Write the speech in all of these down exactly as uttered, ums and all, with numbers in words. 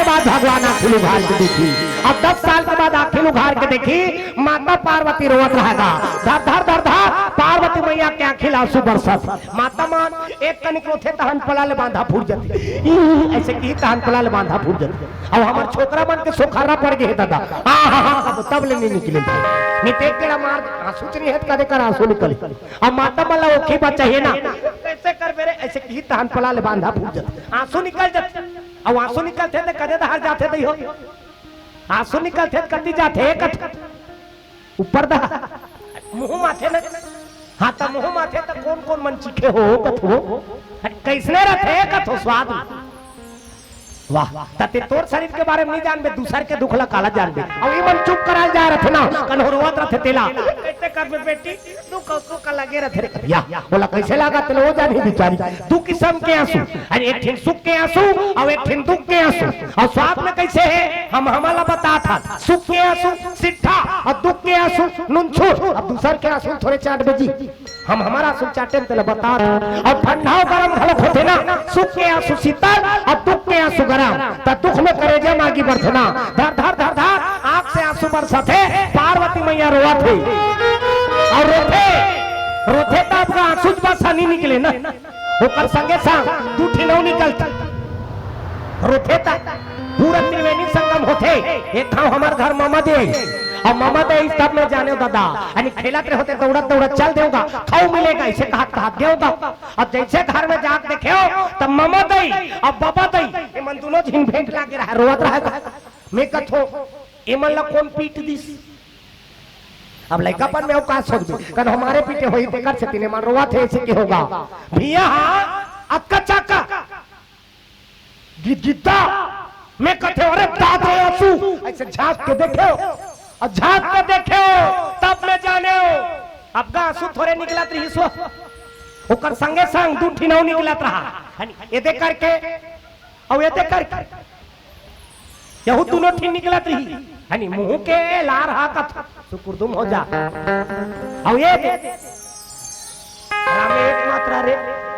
बाद भगवान आँखी ल उघार के देखही। अब दस साल के बाद आँखी ल उघार के देखही, माता पार्वती रोवत रहय गा। धर धर धर धर पार्वती मैया के आँखी ल आँसू बरसत। माता मन एक कनिक रोथे, तहन पला ले बांधा फूट जाथे। ई, अइसे किही तहन पला ले बांधा फूट जाथे। अब हमर छोकरा मन के सोखर्रा पड़ गे हे दादा। आ, हा, हा, तब, तब ले नइ निकले। नइ ते एक गेड़ा मार, आँसू च नइ हे त कदे कर आँसू निकले। अब माता मन ला ओखी बा चाहिए ना। कइसे करबे रे? अइसे किही तहन पला ले बांधा फूट जाथे। आँसू निकल जाथे। अब आँसू निकलथे त कदे डहर जाथे दई हो। आँसू निकलथे त कति जाथे कथे। ऊपर डहर। मुँह माथे न। हाँ, त मुँह माथे त कोन कोन मन चीखे हो कथो। कइसने रथे कथो स्वाद। वाह, त ते तोर शरीर के बारे म नइ जानबे, दूसर के दुख ला काला जानबे। अउ इमन चुप कराय ल जाय रथे ना, कन्हो रोवत रथे तेला। कइसे करबे बेटी, दुख अउ सुख लगे रथे रे। या, ओला कइसे लागत तेला ओ जानही बिचारी। दू किसम के आँसू, अरे एक ठिन सुख के आँसू अउ एक ठिन दुख के आँसू। अउ स्वाद म कइसे हे, हम हमला बतात हन। सुख के आँसू सिट्ठा अउ दुख के आँसू नुनछुर। अब दूसर के आँसू थोरे चाटबे जी। हम हमर आँसू चाटे म तेला बतात हन। अउ ठंडा अउ गरम घलोक होथे ना, सुख के आँसू शीतल अउ दुख के आँसू गरम। त दुख म करेजा म आगी बरथे ना, धर धर धर धर आँख से आँसू बरसथे, पार्वती मैया रोवत हे। अउ रोथे, रोथे त अब आँसू बस नइ निकले ना, ओकर संगे संग दू ठिन अउ निकलथे। रोथे त पूरा त्रिवेणी संगम होथे। एक घांव हमर घर ममा दे, अउ ममा दे तब मैं जानेंव दादा, अने खेलत रहे होते, दउड़त दउड़त चल देंव गा, खाऊ मिलेगा, अइसे कहत कहत गेंव गा। अब जइसे घर म जाके देखेंव, त ममा दई अउ बबा दई, एमन दूनों झिन भेंट लागे रहय, रोवत रहय गा। मैं कथों, एमन ला कोन पीट दिस? अब लइकापन म अउ का सोचबे, कन हमरे पीटे होही, तेकर सेती एमन रोवत हे, अइसे के होगा। भिया हा, अतका चाका। गिद्दा, मैं कथेंव, अरे दादा आँसू, अइसे झांक के देखेंव, अउ झांक के देखेंव, तब मैं जानेंव, अब गा आँसू थोरे निकलत रहिस हो, ओकर संगे संग दू ठिन अउ निकलत रहा, हनी, एदे करके, अउ एदे करके, यहू दूनों ठिन निकलत रही, हनी, मुँह के लार हा कथों, सुकुरदुम हो जा, अउ एदे, राम एकमात्र रे।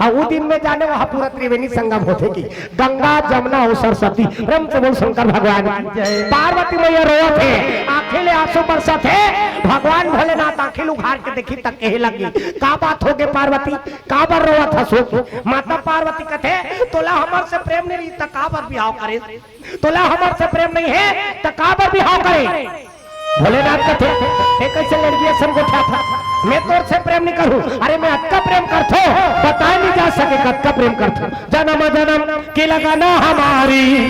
अउ उ दिन म जानेंव, वहाँ पूरा त्रिवेणी संगम होथे कि गंगा, जमुना अउ सरस्वती। प्रेम से बोल शंकर भगवान की। पार्वती मैया रोवत हे, आँखी ले आँसू बरसत हे। भगवान भोलेनाथ आँखी ल उघार के देखही त कहे लगिस, का बात होगे पार्वती, काबर रोवत हस? माता पार्वती कथे, तोला हमर से प्रेम नइ रहिस त काबर बिहाव करेस? तोला हमर से प्रेम नइ हे, त काबर बिहाव करे? भोलेनाथ कथे, "ए कइसे लड़की असन गोठियाथस? मैं तोर से प्रेम नइ करहूँ।" "अरे मैं अतका प्रेम करथों, बताय नइ जा सके कतका प्रेम करथों। जन्म जन्म की लगन हमारी।"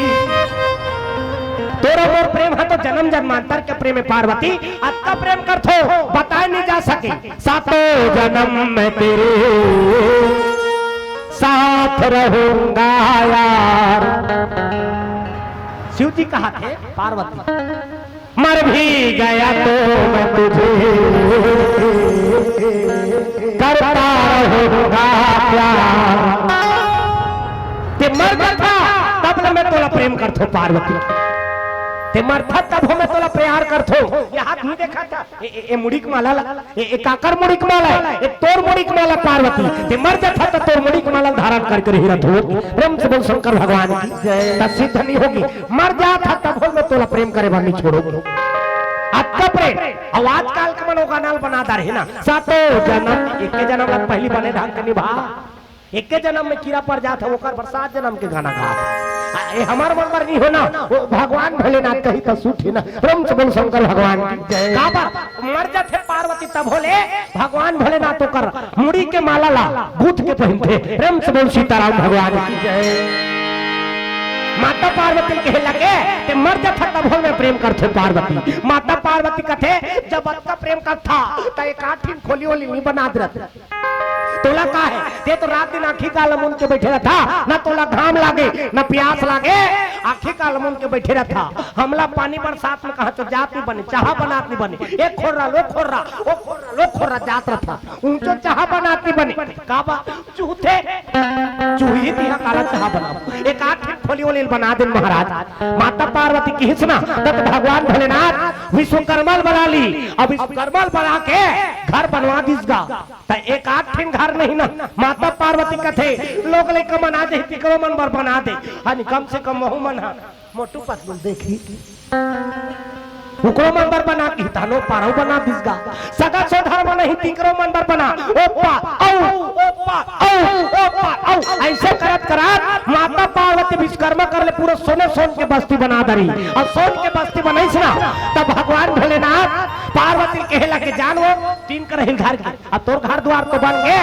तोर मोर प्रेम ह तो जन्म जन्मांतर के प्रेम हे पार्वती, अतका प्रेम करथों, बताय नइ जा सके। सातों जन्म मैं तेरे साथ रहूंगा यार। शिव जी कहथे पार्वती, मर भी गया तो मैं तुझे करता रहूंगा प्यार। ते मर जाथा, तब ले मैं तोला प्रेम करथों पार्वती। ते मरथा तभो मैं तोला प्यार करथों। ये हाथ नहीं देखा था? ए, ए, ए मुड़ी के माला ला, ए, ए काकर मुड़ी के माला हे? ए तोर मुड़ी के माला पार्वती। ते मर जाथा त तोर मुड़ी के माला धारण करके रही रथों। प्रेम से बोल शंकर भगवान की। जय। त सिद्ध नहीं होगे। मर जाथा तभो मैं तोला प्रेम करे बर नहीं छोड़ों। अतका प्रेम। अउ आजकल के मन ओ गाना ल बना डारे हे ना। सातों जनम, एके जनम ला पहिली बने ढंग के निभा। एके जनम म कीरा पड़ जात हे, ओकर बर सात जनम के गाना गात हे। आ, ए हमर मन बर नइ होना, ओ भगवान भोलेनाथ कही त सुनही ना। प्रेम से बोल शंकर भगवान की। जय। काबर मर जाथे पार्वती तभो ले भगवान भोलेनाथ ओकर मुड़ी के माला ला गूंथ के पहिनथे। प्रेम से बोल सीताराम भगवान की। जय। माता पार्वती कहे लगे, "ते मर जाथा तभो मैं प्रेम करथों पार्वती।" माता पार्वती कथे, "जब अतका प्रेम करथा, त एक आठ ठिन खोली-ओली नइ बना देत रहते।" तोला का हे? ते तो रात दिन आँखी काला मूंद के बइठे रथस, ना तोला घाम लागे, ना प्यास लागे, आँखी काला मूंद के बइठे रथस। हमला पानी बरसात म कहाँ तो जात नइ बने, चाहा बनात नइ बने, ए खोर्रा ले ओ खोर्रा, ओ खोर्रा ले ओ खोर्रा जात रथस, उंचो चाहा बनात नइ बने। काबर? चूहथे, चूही तिहा काला चाहा बनाबो। एक आठ ठिन खोली-ओली ल बना देन महाराज। माता पार्वती किहिस ना, त भगवान भोलेनाथ विश्वकर्मा ल बला लिस। अब विश्वकर्मा ल बला के घर बनवा दिस गा, त एक आध ठिन घर नहीं ना। माता पार्वती कथे, लोग लइका मन आ जाही, तिकरो मन बर बना दे। हानि कम से कम वहू मन ह मोटू पतलू देखी, उकरो मन बर बना की, तानो पारव बना दिस गा। सगा सोधर मन ही, तिकरो मन बर बना। ओप्पा, औ, ओप्पा, औ, ओप्पा, औ। ऐसे करत करत माता पार्वती विश्वकर्मा कर ले पूरा सोने सोन के बस्ती बना दरी। अउ सोन के बस्ती बनइस ना, तब भगवान भोलेनाथ पार्वती कहे लगे, जान वो तीन करही घर के, अब तोर घर द्वार तो बन गे,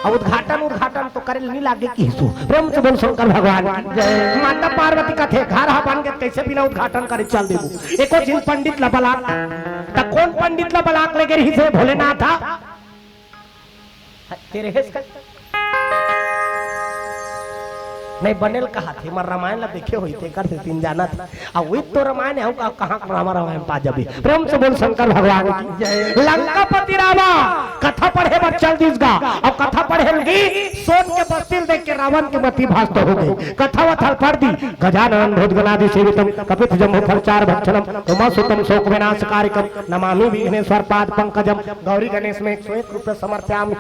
अब उद्घाटन उद्घाटन तो करे ल नहीं लागे किहिसु। प्रेम से बोल शंकर भगवान की जय। माता पार्वती कथे, घर ह बन गे, कैसे बिना उद्घाटन करे चल देबू? एको झिन पंडित ला बलाक, त कौन पंडित ला बलाक ले गे रहिस हे भोलेनाथ ह? तेरे हेस का? नहीं, बने ल कहाथे, मर रामायण ला देखे होही, तेकर से तीन जानत। अब वही तो रामायण हे, का, कहाँ रामा रामायण पा जाबे? प्रेम से बोल शंकर भगवान की जय। लंकापति रावण कथा पढ़े बर चल दिस गा, अउ कथा पढ़े लगी, सोन के बस्ती ल देख के रावण के मति भ्रष्ट हो गे। कथा वथा ल पढ़ दी, गजानन भूत गणादि सेवितम, कपित जम्बू फल चार भक्षणम, उमा सुतम शोक विनाश कारकम, नमामि विघ्नेश्वर पाद पंकजम। गौरी गणेश में एक सौ एक रुपये समर्प्यामि।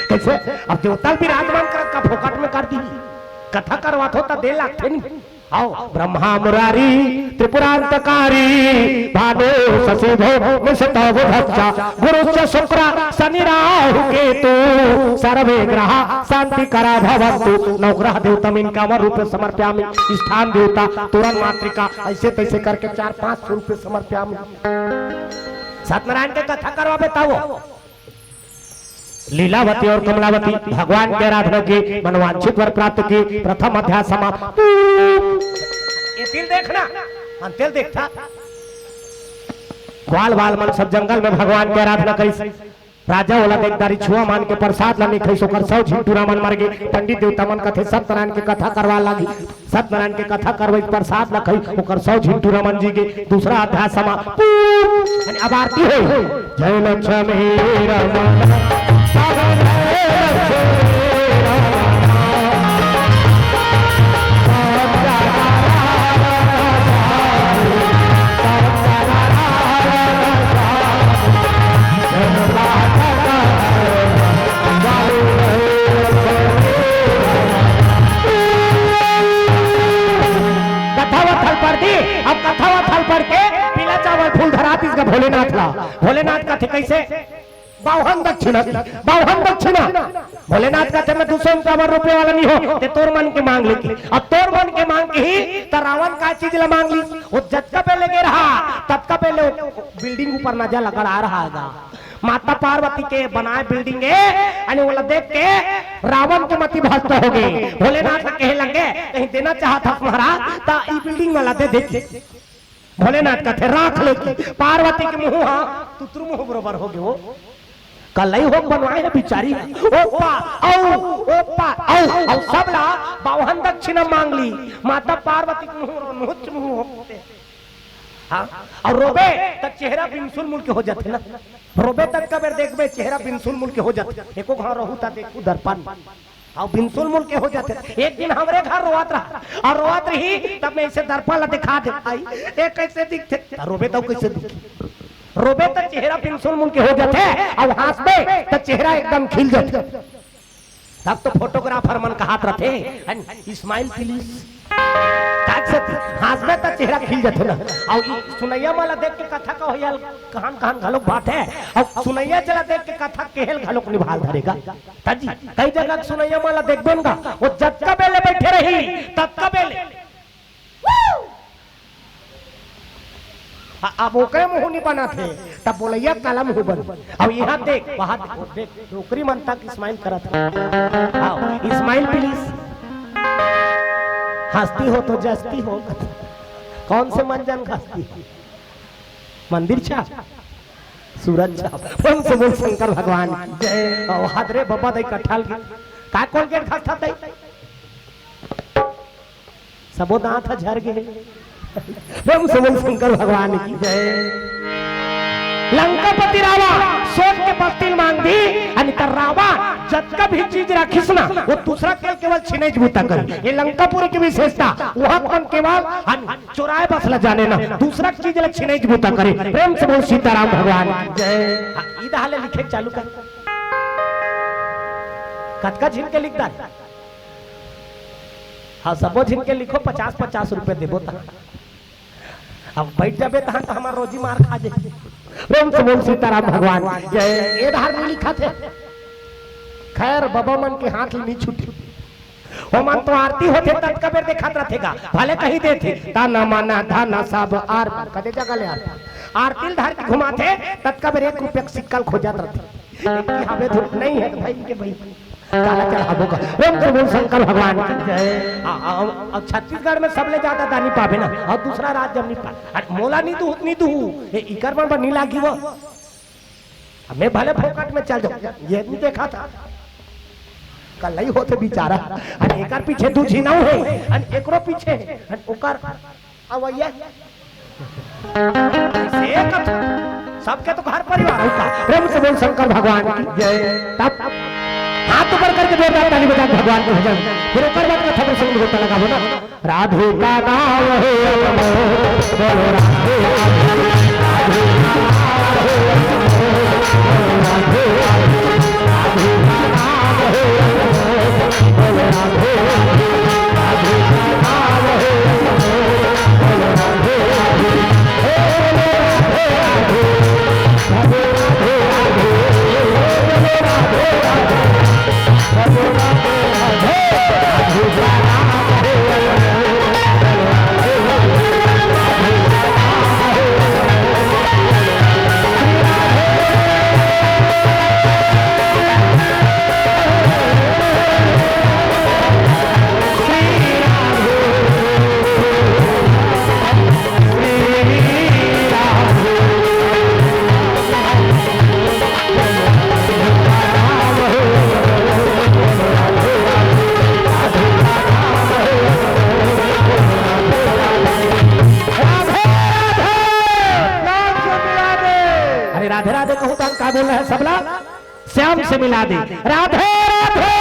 कैसे? अब देवता ल विराजमान करत का फोकट में कर दी, कथा करवात हो त दे लागथे नहीं। आओ, ब्रह्मा मुरारी त्रिपुरांतकारी, भानु शशि भो निशितो बुधच्च, गुरुश्च शुक्र शनि राहु केतु, सर्वे ग्रह शांति करा भवंतु। नवग्रह देवता में इनका अमर रूप समर्प्यामि। स्थान देवता, तोरण मातृका, ऐसे तैसे करके चार पाँच सौ रुपये समर्प्यामि। सत्यनारायण के कथा करवाबे तब। लीलावती और कमलावती भगवान के आराधना की, मनवांछित वर प्राप्त की, प्रथम अध्याय समाप्त। ये तिल देखना, हम तिल देखता। ग्वाल वाल मन सब जंगल में भगवान के आराधना करिस। राजा ओला देख डारिस, छुआ मान के प्रसाद ला नहीं खाइस, ओकर सौ झिन टूरा मन मर गे। पंडित देवता मन कथे, सत्यनारायण के कथा करवा लागी। सत्यनारायण के कथा करवई, प्रसाद ल खई, ओकर सौ झिन टूरा मन जी गे। दूसरा अध्याय समाप्त। यानी अब आरती होई। जय लक्ष्मी रमण, जय लक्ष्मी रमण। कथा वथा ल पढ़ दी, अब कथा वथा ल पढ़ के पीला चावल फूल धरा दिस गा भोलेनाथ ला। भोलेनाथ कथे कैसे? बावन दक्षिणा, बावन दक्षिणा। भोलेनाथ कथे, मैं दू सौ इक्यावन रुपये वाला नहीं हो, ते तोर मन के मांग ले की। अब तोर मन के मांग के ही त रावण का चीज ला मांग ली। वो जतका बेले गे रहा, ततका बेले वो बिल्डिंग ऊपर नजर लगड़ आ रहा गा। माता पार्वती के बनाए बिल्डिंग हे, अने ओला देख के रावण के मति भ्रष्ट हो गे। भोलेनाथ ला कहे लगे, कहीं देना चाहत हस महाराज, त ई बिल्डिंग वाला दे दे। भोलेनाथ कथे, राख ले की। पार्वती के मुंह हा तुतरू मुंह बरोबर हो गे। वो कलई हो बनवाए हे बिचारी। ओप्पा, औ, ओप्पा, औ, औ सब ला बावन दक्षिणा मांग ली। माता पार्वती के मुंह नुच मुंह हो गे। हाँ, अउ रोबे त चेहरा बिनसुल मुल के हो जाथे ना। रोबे ततका बेर देखबे, चेहरा बिनसुल मुल के हो जाथे। एको घांव रहू त देखू दर्पण, अउ बिनसुल मुल के हो जाथे। एक दिन हमरे घर रोवत रहा, अउ रोवत रही, तब मैं इसे दर्पण ला दिखा दे, आई, ए कैसे दिखथे? त रोबे त कैसे दिखही? रोबे त चेहरा बिनसुल मुल के हो जाथे, अउ हांसबे त चेहरा एकदम खिल जाथे। तब तो फोटोग्राफर मन कहात रथे, "And smile please।" काहे से हांसबे त चेहरा खिल जथे ना। अउ ई सुनइया मन ला देख के कथा कहोइया ल कहान कहान घलोक बात हे। अउ सुनइया चला देख के कथा केहे ल घलोक निभाल धरे गा। त जी, कई जगह के सुनइया मन ला देखबे न गा, वो जतका बेले बइठे रही, ततका बेले अ-, अब ओकरे मुंह नहीं बनत हे, तब बोलैया काला मुंह बन। अब यहाँ देख, वहाँ देख, देख, डोकरी मन तक smile करत हे। हाँ, smile please। हंसती हो तो जचती हो। कौन से मंजन घसती हो? मंदिर छाप, सूरज छाप। प्रेम से बोल शंकर भगवान की जय। अउ हाथ रे बबा दई कट्ठा ल का Colgate घसत हे? सबो दांत ह झर गे। प्रेम से बोल शंकर भगवान की जय। लंकापति रावण सोन के बस्ती ल मांग दी, अने त रावण जतका भी चीज राखिस ना, वो दूसरा के ल केवल छीनेच बूता करी। ये लंकापुरी के विशेषता, वहां मन केवल अन चोराए बस ला जाने ना, दूसरा चीज ला छिनई के बूता करे। प्रेम से बोल सीताराम भगवान की जय। हाँ, ई दहा ले लिखे चालू कर। कतका झिन के लिख डार। हाँ, सबो झिन के लिखो, पचास पचास रुपया देबो त। अब बैठ जाबे तहन त हमार रोजी मार खा जाही। प्रेम से बोल सीताराम भगवान की जय। ए दहा नी लिखा थे। खैर, बबा मन के हाथ ले नी छूटे। ओमन तो आरती होथे, ततका बेर देखत रथे गा, भले कही देथे, "तन मन धन सब अर्पण", कते जगह ले अर्पण। आरती ल धर के घुमाथे, ततका बेर एक रुपया के सिक्का ल खोजत रथे। लेकिन हवे धुन नहीं है तो भाई के भाई, काला चढ़ाबो का। प्रेम से बोल शंकर भगवान की जय। आ, आ, अब छत्तीसगढ़ में सबले ज्यादा दानी पाबे ना, अउ दूसरा राज्य में नहीं पाबे। अरे मोला नहीं दू, नहीं दू, ए, इकर मन बर नहीं लागी वो। अब मैं भले फोकट में चल जाऊं, ये नहीं देखा था। कल नहीं होते बेचारा, अरे एकर पीछे दू झिन अउ हे, अरे एकरो पीछे हे, अरे ओकर, अब ये से कब सबके तो घर परिवार होता। प्रेम से बोल शंकर भगवान की जय। तब हाथ ऊपर करके जोरदार ताली बजा भगवान के भजन, फिर ओकर बाद कथा प्रसंग में गोटा लगाबो ना। राधिका नाम है अनमोल, बोलो राधे, राधे। राधिका नाम है अनमोल, बोलो राधे, राधे। राधिका नाम है अनमोल, बोलो राधे, राधे। राधिका नाम है अनमोल, बोलो राधे, राधे। हे बोलो राधे, राधे। राधे, राधे, राधे। राधे, राधे, राधे। राधे, राधे। अरे राधे राधे कहूं त हम का बोल रहे हैं सबला? श्याम से मिला दे। राधे राधे।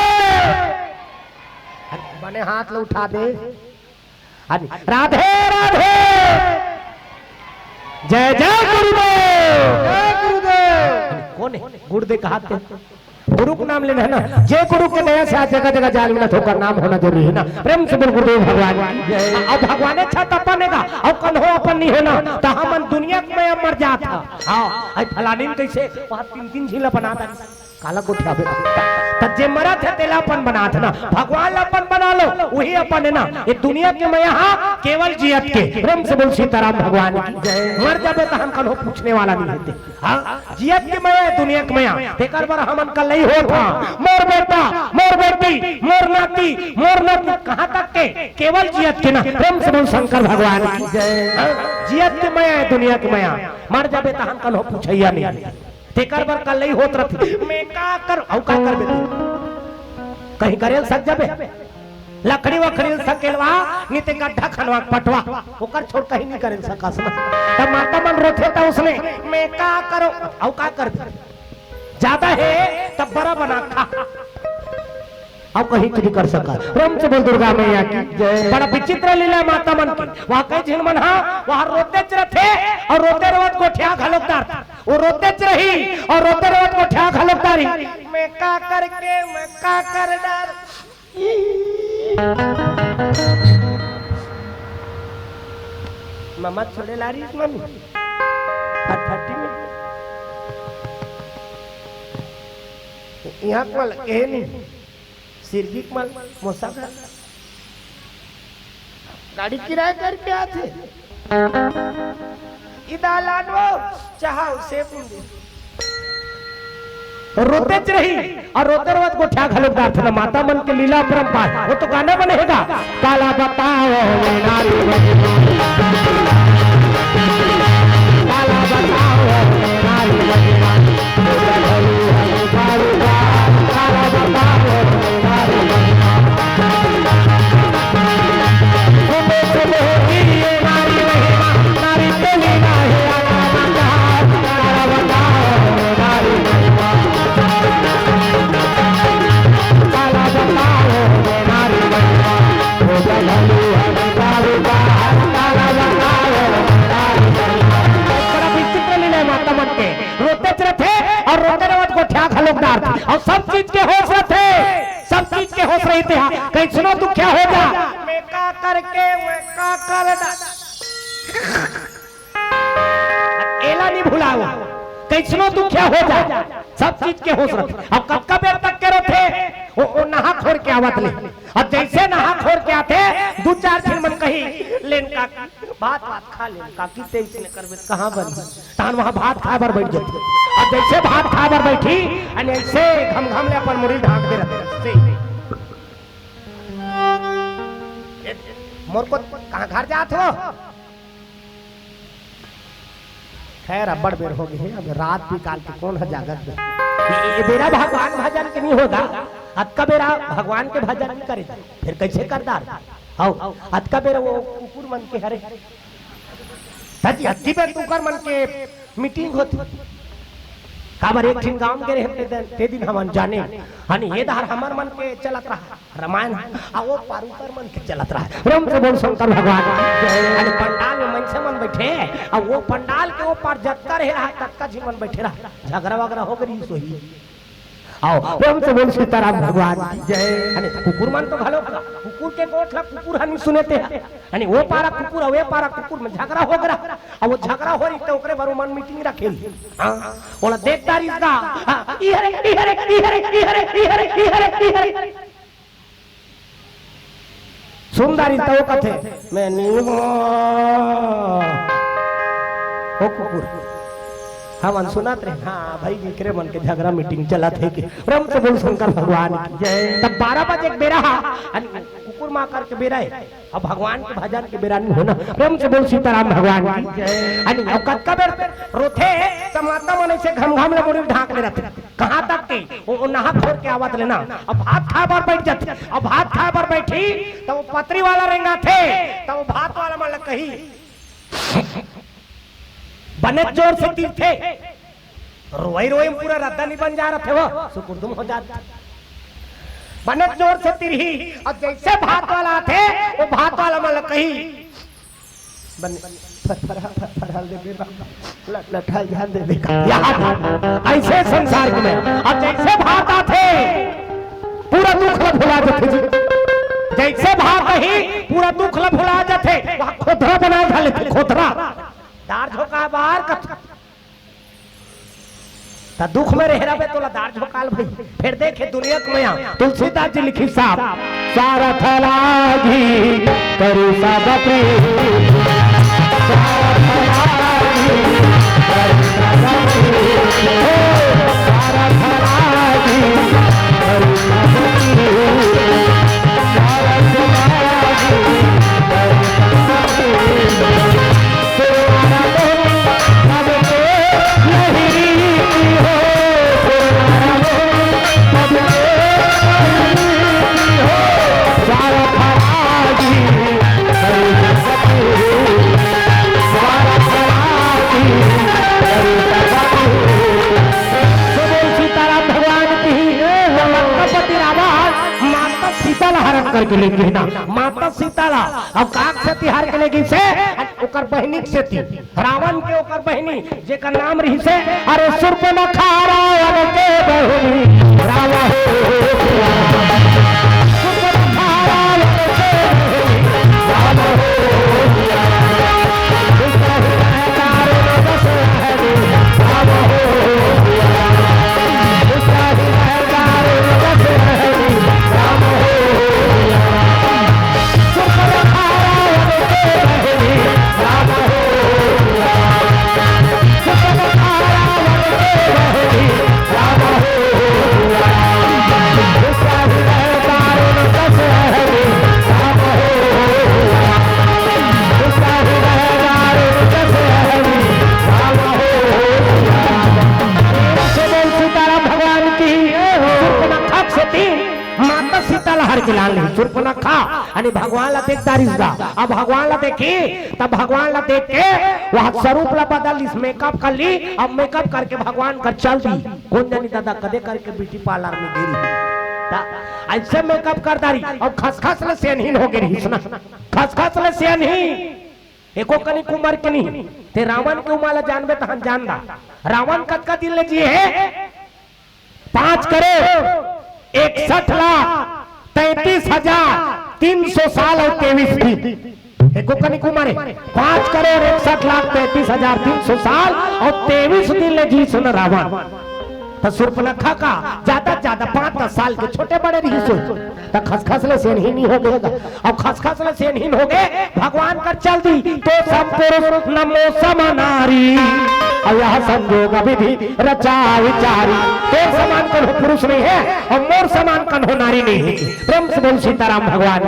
अरे बने हाथ ल उठा दे। हाँ जी, राधे राधे। जय जय गुरुदेव। जय गुरुदेव। कोन हे? गुरुदेव कहाथे। गुरु के नाम लेना है ना, जे गुरु के दया से आज जगह जगह जाल मिलत हे, ओकर नाम होना जरूरी है ना। प्रेम से बोल गुरुदेव भगवान की जय। अब भगवाने छत अपन हे गा, अउ कन्हो अपन नहीं होना, त हमन दुनिया के मया मर जात हा। हाँ, आई फलानी कइसे वहाँ तीन तीन झीला बना दी। काला गोठियाबे? त जे मरत हे तेला अपन बनात हे ना, भगवान ला अपन बना लो, वही अपन हे ना। ये दुनिया के मया हा केवल जियत के। प्रेम से बोल सीताराम भगवान की जय। मर जाबे त हम कन्हो पूछने वाला नहीं होते। हाँ, जियत के मया हे दुनिया के मया, तेकर बर हमन कल्लई होत हा। मोर बेटा, मोर बेटी, मोर नाती, मोर नाती, कहाँ तक के? केवल जियत के ना। प्रेम से बोल शंकर भगवान की जय। हाँ, जियत के मया हे दुनिया के मया, मर जाबे त हम कन्हो पूछइया नहीं। तेकर बर कल्लई होत रथे। मैं का कर, अउ का करबे तू? कहीं करे ल सक जाबे? लकड़ी वकड़ी ल सकेलवा, नी ते गड्ढा खनवा के पटवा। ओकर छोड़ कहीं नहीं करे ल सकस ना। त माता मन रोथे त उसने, मैं का करो, अउ का करबे? ज्यादा हे त बरा बना खा। अउ कहीं कुछ नहीं कर सका। प्रेम से बोल दुर्गा मैया की जय। बड़ा विचित्र लीला माता मन की। वहाँ कई झिन मन हा, वहाँ रोतेच रथे अउ रोते रोवत गोठिया घलोक डारथे। वो रोतेच रही अउ रोते रोवत गोठिया घलोक डारही। मैं का करके, मैं का कर डार। ममा छोड़े ला रही मम्मी। फटफटी में। यहाँ को लगे नहीं। सिरगिक मल मोसा घर। गाड़ी किराया करके आथे। इदा लाडवो, चाहा उसे पुंदी। रोतेच रही अउ रोते रोवत गोठिया घलोक डारथे ना। माता मन के लीला अपरंपार। वो तो गाना बने हे गा। काला बताओ नारी महिमा। काला बताओ नारी महिमा। अउ सब चीज के होस रथे, सब चीज के होस रहिथे। हाँ, कइसनो दुखिया हो जा, मैं का करके, मैं का कर डा-, एला नहीं भुलाओ, कइसनो दुखिया हो जा, सब चीज के होस रथे। अब कतका बेर तक के रथे, वो, वो नहा खोर के आवत ले। अब जइसे नहा खोर के आथे, दू चार झिन मन कही, "लेन काकी, भात वात खा लेन काकी, तें अइसने करबे त कहाँ बनही?" तहन वहाँ भात खाए बर बइठ जाथे। अब जइसे भात खाए बर बइठही, अने अइसे घमघम ले अपन मुड़ी ढांक दे रथे। से, "मोर को कहाँ घर जात हो?" खैर, अब्बड़ बेर हो गे हे, अब रात बिकाल के कोन ह जागत हे? ये बेरा भगवान भजन के नहीं होता, अतका बेरा भगवान के भजन नहीं करे, फिर कइसे करदार? हव, अतका बेरा वो कुकुर मन के हरे। त जी, अतकी बेर कुकुर मन के मीटिंग होथे। काबर एक ठिन गांव गे रहे ते दिन, ते दिन हमन जाने, हनी ये डहर हमर मन के चलत रहा। रामायण, आ वो पार उकर मन के चलत रहा। प्रेम से बोल शंकर भगवान की जय। अरे पंडाल में मनसे मन बइठे, आ वो पंडाल के वो पार जतका रहे रहा, ततका झिन मन बइठे रहा। झगरा वगरा हो गे रहिस होही। अउ प्रेम से बोल सीताराम भगवान की जय। अरे कुकुर मन तो घलो, कुकुर के गोठ ला कुकुर ह नहीं सुने ते ह। अरे वो पारा कुकुर, अउ ये पारा कुकुर में झगरा हो गे रहा। अउ वो झगरा हो रही त ओकरे बर ओमन मीटिंग रखे रही। हाँ, ओला देख डारिस गा। हाँ, ई हरे, ई हरे, ई हरे, ई हरे, ई हरे, ई हरे, ई हरे। सुन डारिस त वो कथे, "मैं नहीं हूँ।" ओ कुकुर। हमन सुनत रहे, हाँ भाई, एकरे मन के झगरा मीटिंग चलत हे के। प्रेम से बोल शंकर भगवान की जय। तब बारह बजे के बेरा हा, अन कुकुर माँ करके बेरा हे। अब भगवान के भजन के बेरा नहीं होना। प्रेम से बोल सीताराम भगवान की जय। अन अब कतका बेर रोथे, त माता मन अइसे घमघम ले मुड़ी ढांक ले रथे। कहाँ तक के? वो, वो नहा खोर के आवत ले ना। अब भात खाए बर बइठ जाथे। अब भात खाए बर बइठही, त वो पतरी वाला रेंगाथे, त वो भात वाला मन ल कही, बने जोर से तीरथे, रोई रोई में पूरा रद्दा नहीं बन जा रथे वो, सुकुरदुम हो जात। बने जोर से तीरही, अउ जइसे भात वाला आथे, वो भात वाला मन ल कही, बने, फर, फर, फर, फर, हल दे बे बाबा, लट, लट, हल ध्यान दे बे। यहाँ अइसे संसार के में, अउ जइसे भात आथे, पूरा दुख ल भुला जाथे जी। जइसे भात आही, पूरा दुख ल भुला जाथे। वहाँ खोथरा बना घाले थे, खोथरा। दार झोंका बाहर का त दुख में रहे रबे तोला दार झोंकाल भई। फेर देखे दुनिया के मया, तुलसीदास जी लिखिस साफ, "सारथ लागी करी सब प्रीत।" सारथ लागी करी सब प्रीत। ओ, सारथ लागी करी सब प्रीत। सारथ लागी करी सब प्रीत। सीताराम भगवान की, तो लंकापति रावण माता सीता ला हरण करके लेगे ना, माता सीता ला, अउ काग से तिहार के लेगे से, ओकर बहिनी के सेती। रावण के ओकर बहिनी, जेकर नाम रहिसे, अरे, सूर्पनखा रावण के बहिनी, रावण हो, सूर्पनखा रावण के बहिनी, रावण हो, सीताराम भगवान की, सूर्पनखा के सेती माता सीता ला हर के लान ले। सूर्पनखा, अने भगवान ला देख डारिस गा। अब भगवान ला देखी, तब भगवान ला देख के वह स्वरूप ला बदल लिस, मेकअप कर ली। अब मेकअप करके भगवान कर चल दी। कोन जानी दादा कदे करके ब्यूटी पार्लर में गे रही। त अइसे मेकअप कर डारी, अब खसखस ले सेनहीन हो गे रही। सुना, खसखस ले सेनहीन। एको कनिक उमर के नहीं। ते रावण के उमर ला जानबे तहन जान दा। रावण कतका दिन ले जिए हे? पांच करोड़ इकसठ लाख तैंतीस हजार तीन सौ साल अउ तेईस दिन। एको कनिक उमर हे। पांच करोड़ इकसठ लाख तैंतीस हजार तीन सौ साल अउ तेईस दिन ले जीस न रावण। त सुर्पनखा का जादा जादा पांच दस साल के छोटे बड़े रहिस होही। त खसखस ले सेनही नइ होगे गा। अउ खसखस ले सेनही होगे, भगवान कर चल दी। तो सम पुरुष न मो सम नारी, अउ यह संजोग विधि रचा विचारी। तोर समान कन्हो पुरुष नइ हे अउ मोर समान कन्हो नारी नइ हे। प्रेम से बोल सीताराम भगवान।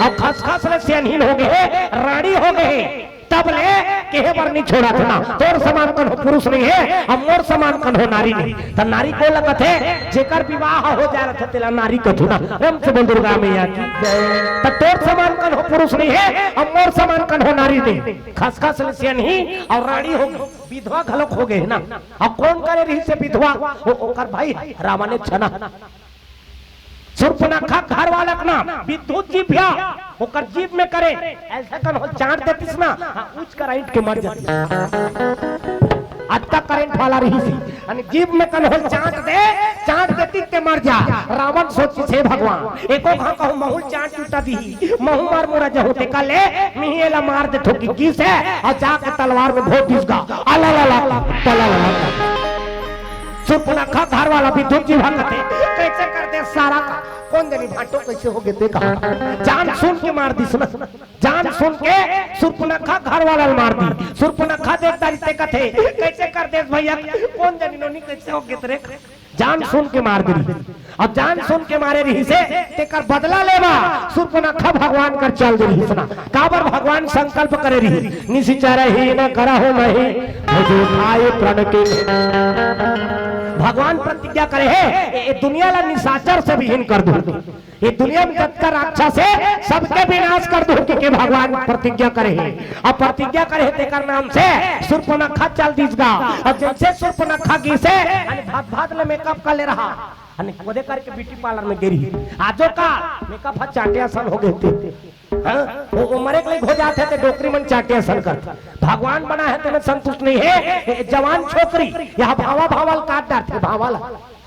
अउ खसखस ले सेनही होगे, राड़ी होगे, तब ले केहे बर नइ छोड़त ना। तोर समान कन्हो पुरुष नइ हे अउ मोर समान कन्हो नारी नइ हे। त नारी कोला कथे? जेकर विवाह हो जाय रथे तेला नारी कथू ना। प्रेम से बोल दुर्गा मैया की। त तोर समान कन्हो पुरुष नइ हे अउ मोर समान कन्हो नारी नइ हे। खसखस ले सेनही अउ राड़ी होगे, विधवा घलोक होगे हे ना। अउ कोन करे रहिस हे विधवा? ओ, ओकर भाई रावण छना। सुर्पनखा घर वाला के नाम विद्युत जीभ, ओकर जीभ में करे, अइसे कन्हो चांट देतिस ना, हाँ, उच कर अइंठ के मर जातिस। अतका करंट वाला रहिस हे। यानी जीभ में कन्हो चांट दे, चांट देतिस ते मर जा। रावण सोचिस, हे भगवान, एको घांव कहूं महूं ल चांट चुटा दिही, महूं मर मुरा जहूं, तेकर ले मिही एला मार देथों कि गिस हे, अउ जाके तलवार में भोंक दिस गा। अला ला ला, पला ला ला। सुर्पनखा घर वाला विद्युत जीभ कथे, कइसे कर दे सारा का? कोन जनी भांटो कइसे होगे ते कहा। जान सुन के मार दिस ना। जान सुन के सुर्पनखा घर वाला ल मार दी। सुर्पनखा देख डारिस ते कथे, कइसे कर देस भइया? कोन जनी नोनी कइसे होगे ते रे? जान सुन के मार दे रहिस। अउ जान सुन के मारे रहिस हे, तेकर बदला लेवा सुर्पनखा भगवान कर चल दे रहिस ना। काबर भगवान संकल्प करे रहिस, निसिचरहि न करहु महि, भुजि खाइ प्रण कीन्ह। भगवान प्रतिज्ञा करे हे, ए, ए दुनिया ला निशाचर से विहीन कर दूं। ए दुनिया में जतका राक्षस हे, सबके विनाश कर दूं, कहिके भगवान प्रतिज्ञा करे हे। अब प्रतिज्ञा करे हे, तेकर नाम से सुर्पनखा चल दिस गा। अउ जइसे सुर्पनखा गिस हे, यानी भात भात ले मेकअप कर ले रहा। अने कोदे करके ब्यूटी पार्लर में गे रही। आजो का मेकअप ह चांटे असन होगे ते। हाँ? ओ, ओ मरे के लइक हो जात हे ते डोकरी मन चांटे असन करथे। भगवान बनाय हे तेमे संतुष्ट नइ हे। ए, जवान छोकरी, यह भांवा भांवा ल काट डारथे, भांवा ल।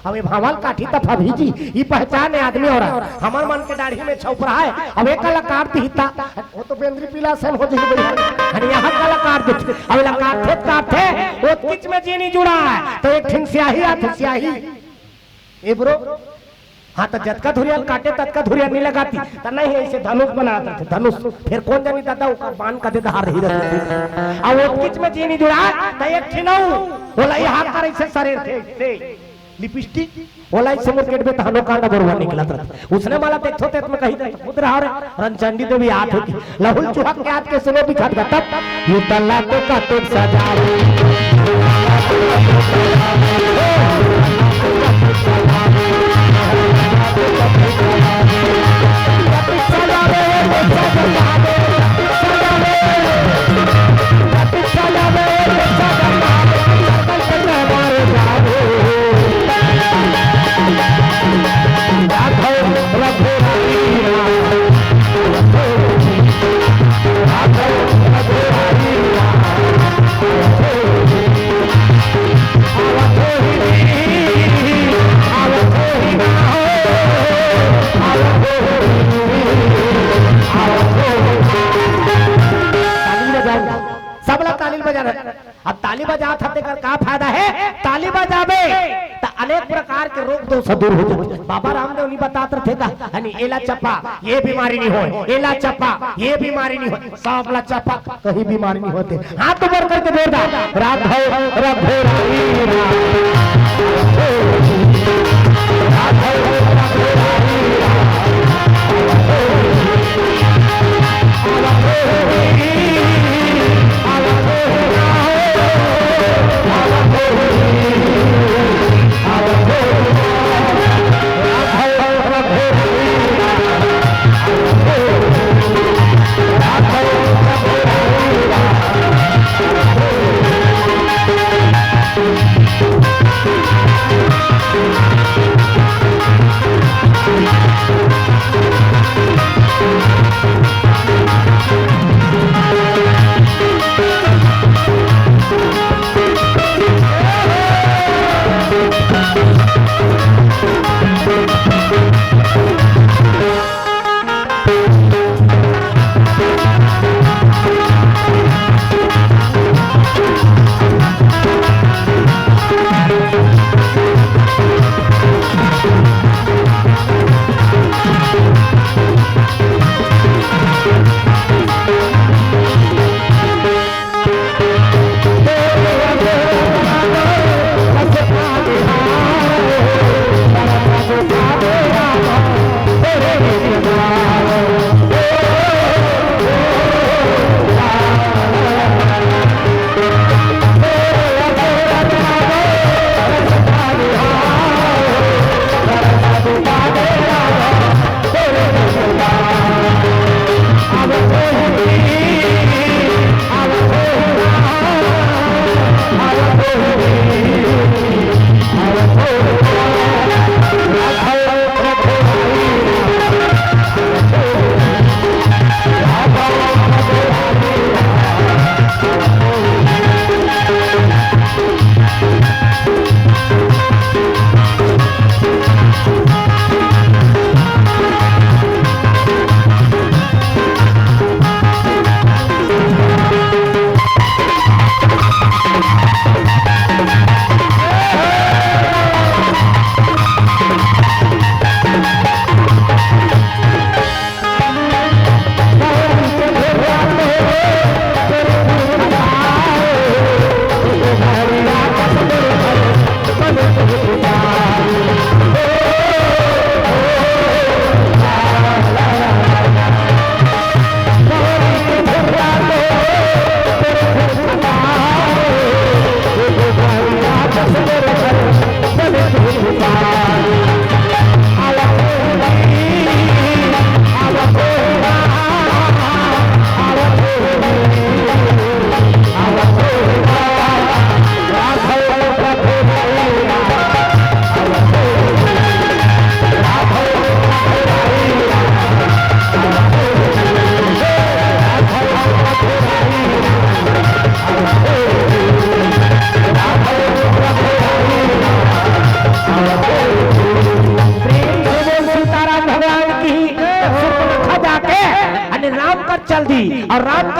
अब ए भांवा ल काटही त फबही जी, ई पहचान हे आदमी औरत। हमर मन के दाढ़ी में छौपरा हे, अब एकर ला काट दिही त, ओ तो बेंदरी पीला असन हो जही भइया। अने यह काला काट देथे, अब एला काटथे त काटथे, ओतकीच में जी नइ जुड़ाय, त एक ठिन स्याही आथे, स्याही। ए ब्रो, हाँ, त जतका धुरिया ल काटे, ततका धुरिया नइ लगाती। त नहीं, अइसे धनुष बनात रथे, धनुष। फेर कोन जनी दादा, ओकर बान कदे धार रही रथे। अउ ओतकीच में जी नइ जुड़ाय, त एक ठिन अउ, ओला यह कर अइसे सरेरथे, से, लिपस्टिक, ओला अइसे मुरकेटबे त हनो कांदा बरुआ निकलत रथे। उसने माला देखथो, तेत में कही, खुद रहा रे, रंचंडी देवी आत होती। लहुल चुहक के आत के सुनो बिछात का तब। ये तल्ला तो का तुम सजावे। ताली बजाओ। सबला ताली बजाना। अब ताली बजात हस तेकर का फायदा हे? ताली बजाबे त अनेक प्रकार के रोग दोष दूर हो जाथे। बाबा रामदेव नइ बतात रथे का, हनी एला चपा, ये बीमारी नइ होय, एला चपा, ये बीमारी नइ होय, सबला चपा, कहीं बीमारी नइ होय ते। हाथ ऊपर करके जोरदार, राधव रघुराई राम।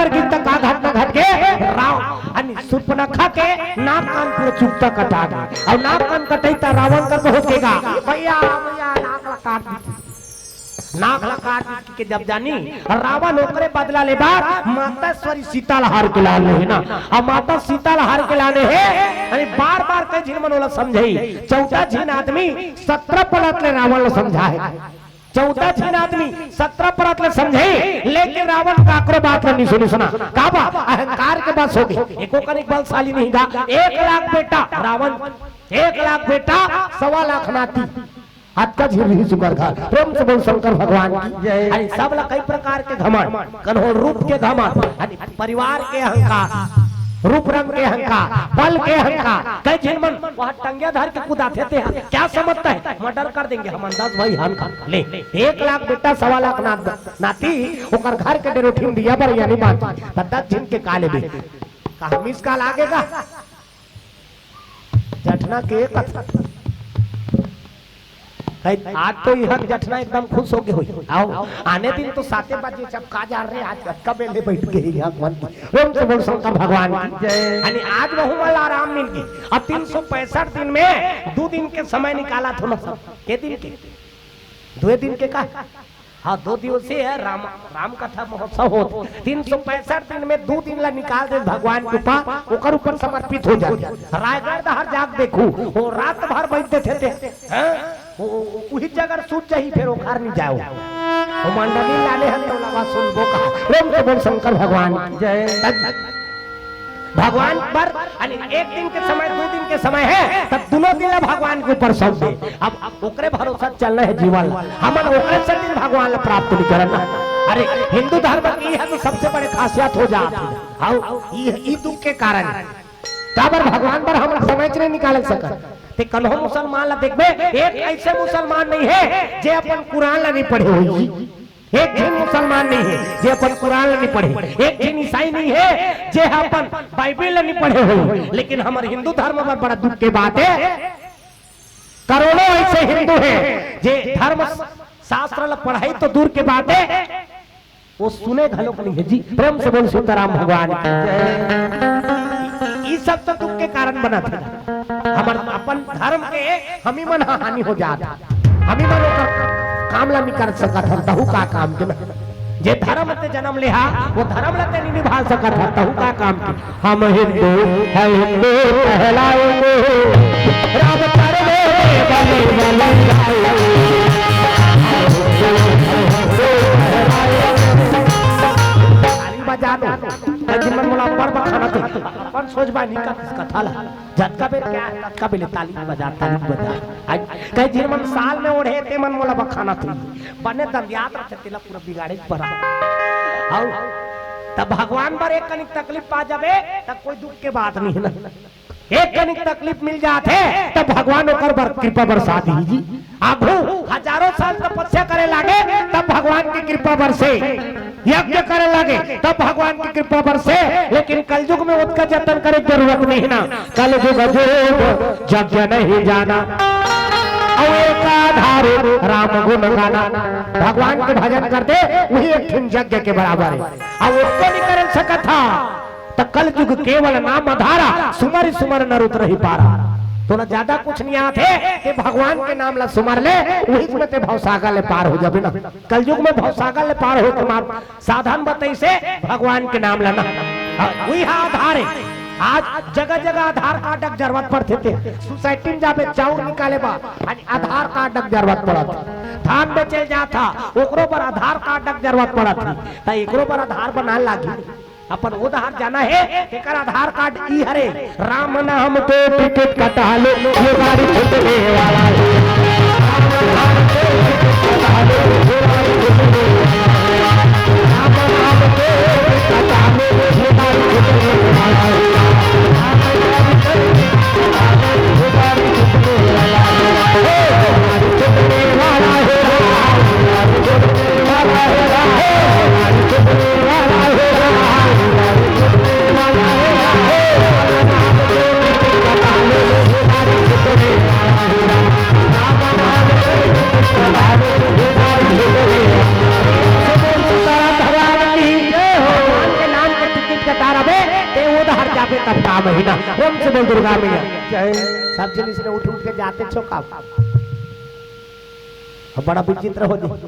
गिन त का घटना घट गे? राव-, अने सूर्पनखा के नाक कान पूरा चुकता कटा गे। अउ नाक कान कटई त रावण कर बहुत केगा, "भैया, भैया, नाक ला काट दीजिए।" नाक ला काट के जब जानी, रावण ओकरे बदला ले बर माता स्वरी सीता ला हर के लाने हे ना। अब माता सीता ला हर के लाने हे, अरे बार बार कई झिन मन ओला समझई। चौदह झिन आदमी सत्रह परत ले रावण ला समझाए। चौदह झिन आदमी सत्रह परत ले समझई, लेकिन रावण काकरो बात ला नहीं सुनिस ना। काबर? अहंकार के बस होगे। एको कनिक बलशाली नहीं गा। एक लाख बेटा रावण, एक लाख बेटा, सवा लाख नाती। अतका झिन रहिस ओकर घर। प्रेम से बोल शंकर भगवान की जय। अरे सब ला कई प्रकार के घमंड, कन्हो रूप के घमंड, अरे परिवार के अहंकार, रूप रंग के अहंकार, बल के अहंकार। कई झिन मन वहाँ टंगिया धर के कुदाथे, ते क्या समझता है, मर्डर कर देंगे हम, दस भाई हन का। ले, एक लाख बेटा, सवा लाख ना-, नाती, ओकर घर के डेरोठी में दिया बर या नहीं बांधी, त दस झिन के का लेबे? कहा मिस कॉल आगे का? जठना के कथा। कही, आज तो इहाँ के जठना एकदम खुश होगे होही। आओ, आने दिन तो साते बजे जब का जान रहे, आज कब बेले बैठ के इहाँ मन की। प्रेम से बोल शंकर भगवान की जय। यानी आज वहू वाला आराम मिल गई। अब तीन सौ पैंसठ दिन में दो दिन के समय निकाला थो ना सब। के दिन के? दो दिन के का? हाँ, दो दिवसीय राम, राम कथा महोत्सव होत। तीन सौ पैंसठ दिन में दो दिन ला निकाल दे भगवान के ऊपर, ओकर ऊपर समर्पित हो जाए। रायगढ़ डहर जाके देखू, वो रात भर बैठ देथे ते, हाँ? वो, वो, वो, उही जगह सूत जाही, फिर ओखर नहीं जाओ। वो मंडली लाने हन तो लगा सुनबो कहा। प्रेम से बोल शंकर भगवान की जय। तब भगवान बर, यानी एक दिन के समय, दो दिन के समय है, तब दोनों दिन ला भगवान के ऊपर सौंप दे। अब, अब ओकरे भरोसा चलना है जीवन ला। हमन ओकरे से दिन भगवान ला प्राप्त नहीं करना। अरे, हिंदू धर्म की है तो सबसे बड़े खासियत हो जात है। हाँ, ये, ये दुख के कारण है। काबर भगवान बर हम समय नहीं निकाल सकत। ते कन्हो मुसलमान ला देखबे, एक ऐसे मुसलमान नहीं है जे अपन कुरान ला नहीं पढ़े होही। एक झिन मुसलमान नहीं है जे अपन कुरान ला नहीं पढ़े, एक झिन ईसाई नहीं है जे अपन बाइबिल ला नहीं पढ़े हो। लेकिन हमर हिंदू धर्म में बड़ा दुख के बात है, करोड़ों ऐसे हिंदू हैं जे धर्म शास्त्र ला पढ़ाई तो दूर के बात है, वो सुने घलोक नहीं है जी। प्रेम से बोल सीताराम भगवान की जय। ई सब तो दुख के कारण बनत है। हमर अपन धर्म के हमी मन ह हानि हो जात हे। हमी मन ओकर काम ला नहीं कर सकत हन, तहू का काम के ना। जे धर्म ते जन्म ले हा, वो धर्म ला ते नहीं निभा सकत हन, तहू का काम के। हम हिंदू है, हिंदू कहलाएंगे, राम चरणों में बलि, बलि जाएंगे। ताली बजा दो। कई झिन मन मोला अब्बड़ बखानत हे, अपन सोच बा नहीं कर कथा ला। जतका बेर क्या है, ततका बेर ताली बजा, ताली बजा। आज कई झिन मन साल में ओढ़े, ते मन मोला बखानत हे। बने दंदियात रथे, तेला पूरा बिगाड़े के परा। अउ तब भगवान बर एक कनिक तकलीफ पा जाबे, तब कोई दुख के बात नहीं है ना। एक कनिक तकलीफ मिल जात हे, तब भगवान ओकर बर कृपा बरसा दी जी। आघू हजारों साल तपस्या करे लागे, तब भगवान की कृपा बरसे। यज्ञ करे लागे, तब भगवान की कृपा बरसे। लेकिन कलयुग में ओतका जतन करे के जरूरत नहीं ना। कलयुग जोग यज्ञ नहीं जाना, अउ एकाधारे राम गुण गाना। भगवान के भजन करते, वही एक ठिन यज्ञ के बराबर है। अब ओतको नहीं करे सकत हा। त कलयुग केवल नाम आधारा, सुमरि सुमरि नर उतरहि पारा। तोला ज्यादा कुछ नहीं आत हे, ते भगवान के नाम ला सुमर ले, उही में ते भवसागर ले पार हो जाबे ना। कलयुग में भवसागर ले पार होय के मार्ग साधन बतइसे भगवान के नाम ला ना। हाँ, उही हा आधार हे। आज जगह जगह आधार कार्ड के जरूरत पड़थे, ते सोसाइटी में जाबे चाउर निकाले बर, आज आधार कार्ड के जरूरत पड़त हे। धान बेचे जात हा, ओकरो बर आधार कार्ड के जरूरत पड़त हे। त एकरो बर आधार बनाए लागही। अपन ओ डहर जाना हे, तेकर आधार कार्ड ई हरे, राम नाम के टिकट कटा लो, ये गाड़ी छूटने वाला है। राम नाम के टिकट कटा लो, ये गाड़ी छूटने वाला है। राम नाम के टिकट कटा लो, ये गाड़ी छूटने वाला है। राम नाम के टिकट कटा लो, ये गाड़ी छूटने वाला है। ये गाड़ी छूटने वाला है। भगवान के नाम तब का महीना। प्रेम से बोल दुर्गा मैया। जय। सब जिनिस में उठ उठ के जाते छो का। अब बड़ा विचित्र हो जाए।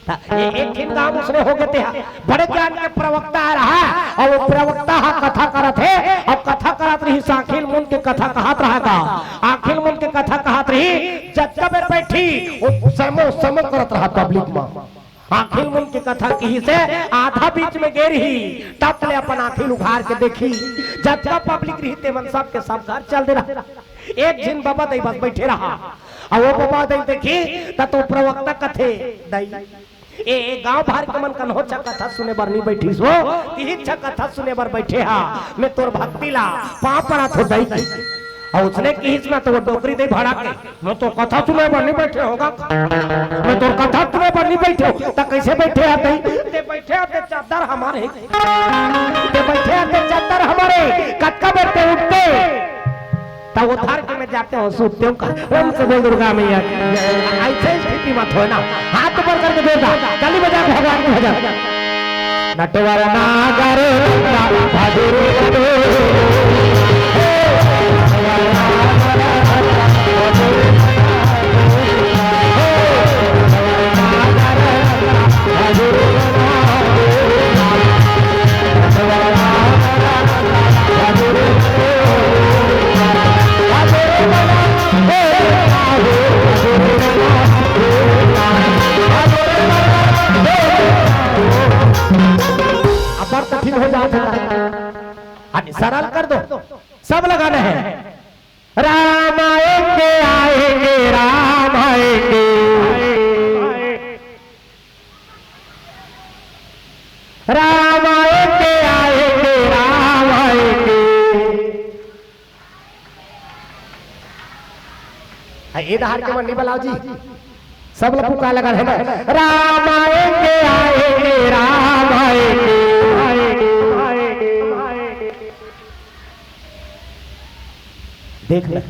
त ए-, एक ठिन गाँव उसने हो गए थे, बड़े ज्ञान के प्रवक्ता रहा, अउ वो प्रवक्ता हा कथा करत हे, अउ कथा करत रहिस आँखिल मुन के कथा कहत रहा गा, आँखिल मुन के कथा कहत रहिस, जतका बेर बैठी, वो समो, समो करत रहा public म। आँखिल मुन के कथा किहिस हे, आधा बीच में गे रही, तब ले अपन आँखिल उघार के देखिस, जतका public रहिस, ते मन सब के सब घर चल दे रहा। एक झिन बबा दई बस बैठे रहा। अउ वो बबा दई देखिस, त तो प्रवक्ता कथे, दई, ए, ए गाँव भर के मन कन्हो अच्छा कथा सुने बर नइ बैठिस हो, तिही अच्छा कथा सुने बर बैठे हा। मैं तोर भक्ति ला पाँव पड़त हों दई। अउ उसने किहिस ना त वो डोकरी दई भड़क के, मैं तोर कथा सुने बर नइ बैठे हों गा। मैं तोर कथा सुने बर नइ बैठे हों। त कइसे बैठे हा दई? ते बैठे हा ते चद्दर हमर हे। ते बैठे हा ते चद्दर हमर हे। कतका बेर ते उठते? त वो धर के मैं जाते हों, सूतते हों का। प्रेम से बोल दुर्गा मैया की। अइसे स्थिति मत होय ना। हाथ ऊपर करके जोरदार ताली बजा भगवान की भजन। नटवर नागर भादुर अब्बड़ कठिन हो जात हे। हाँ, सरल कर दो, सब लगाना है। राम आएंगे, आएंगे, राम आएंगे। राम आएंगे, आएंगे, राम आएंगे। हाँ, ए डहार के मन नइ बलाव जी, सब ला पुकार लगा है ना। राम आएंगे, आएंगे, राम आएंगे। देख ले।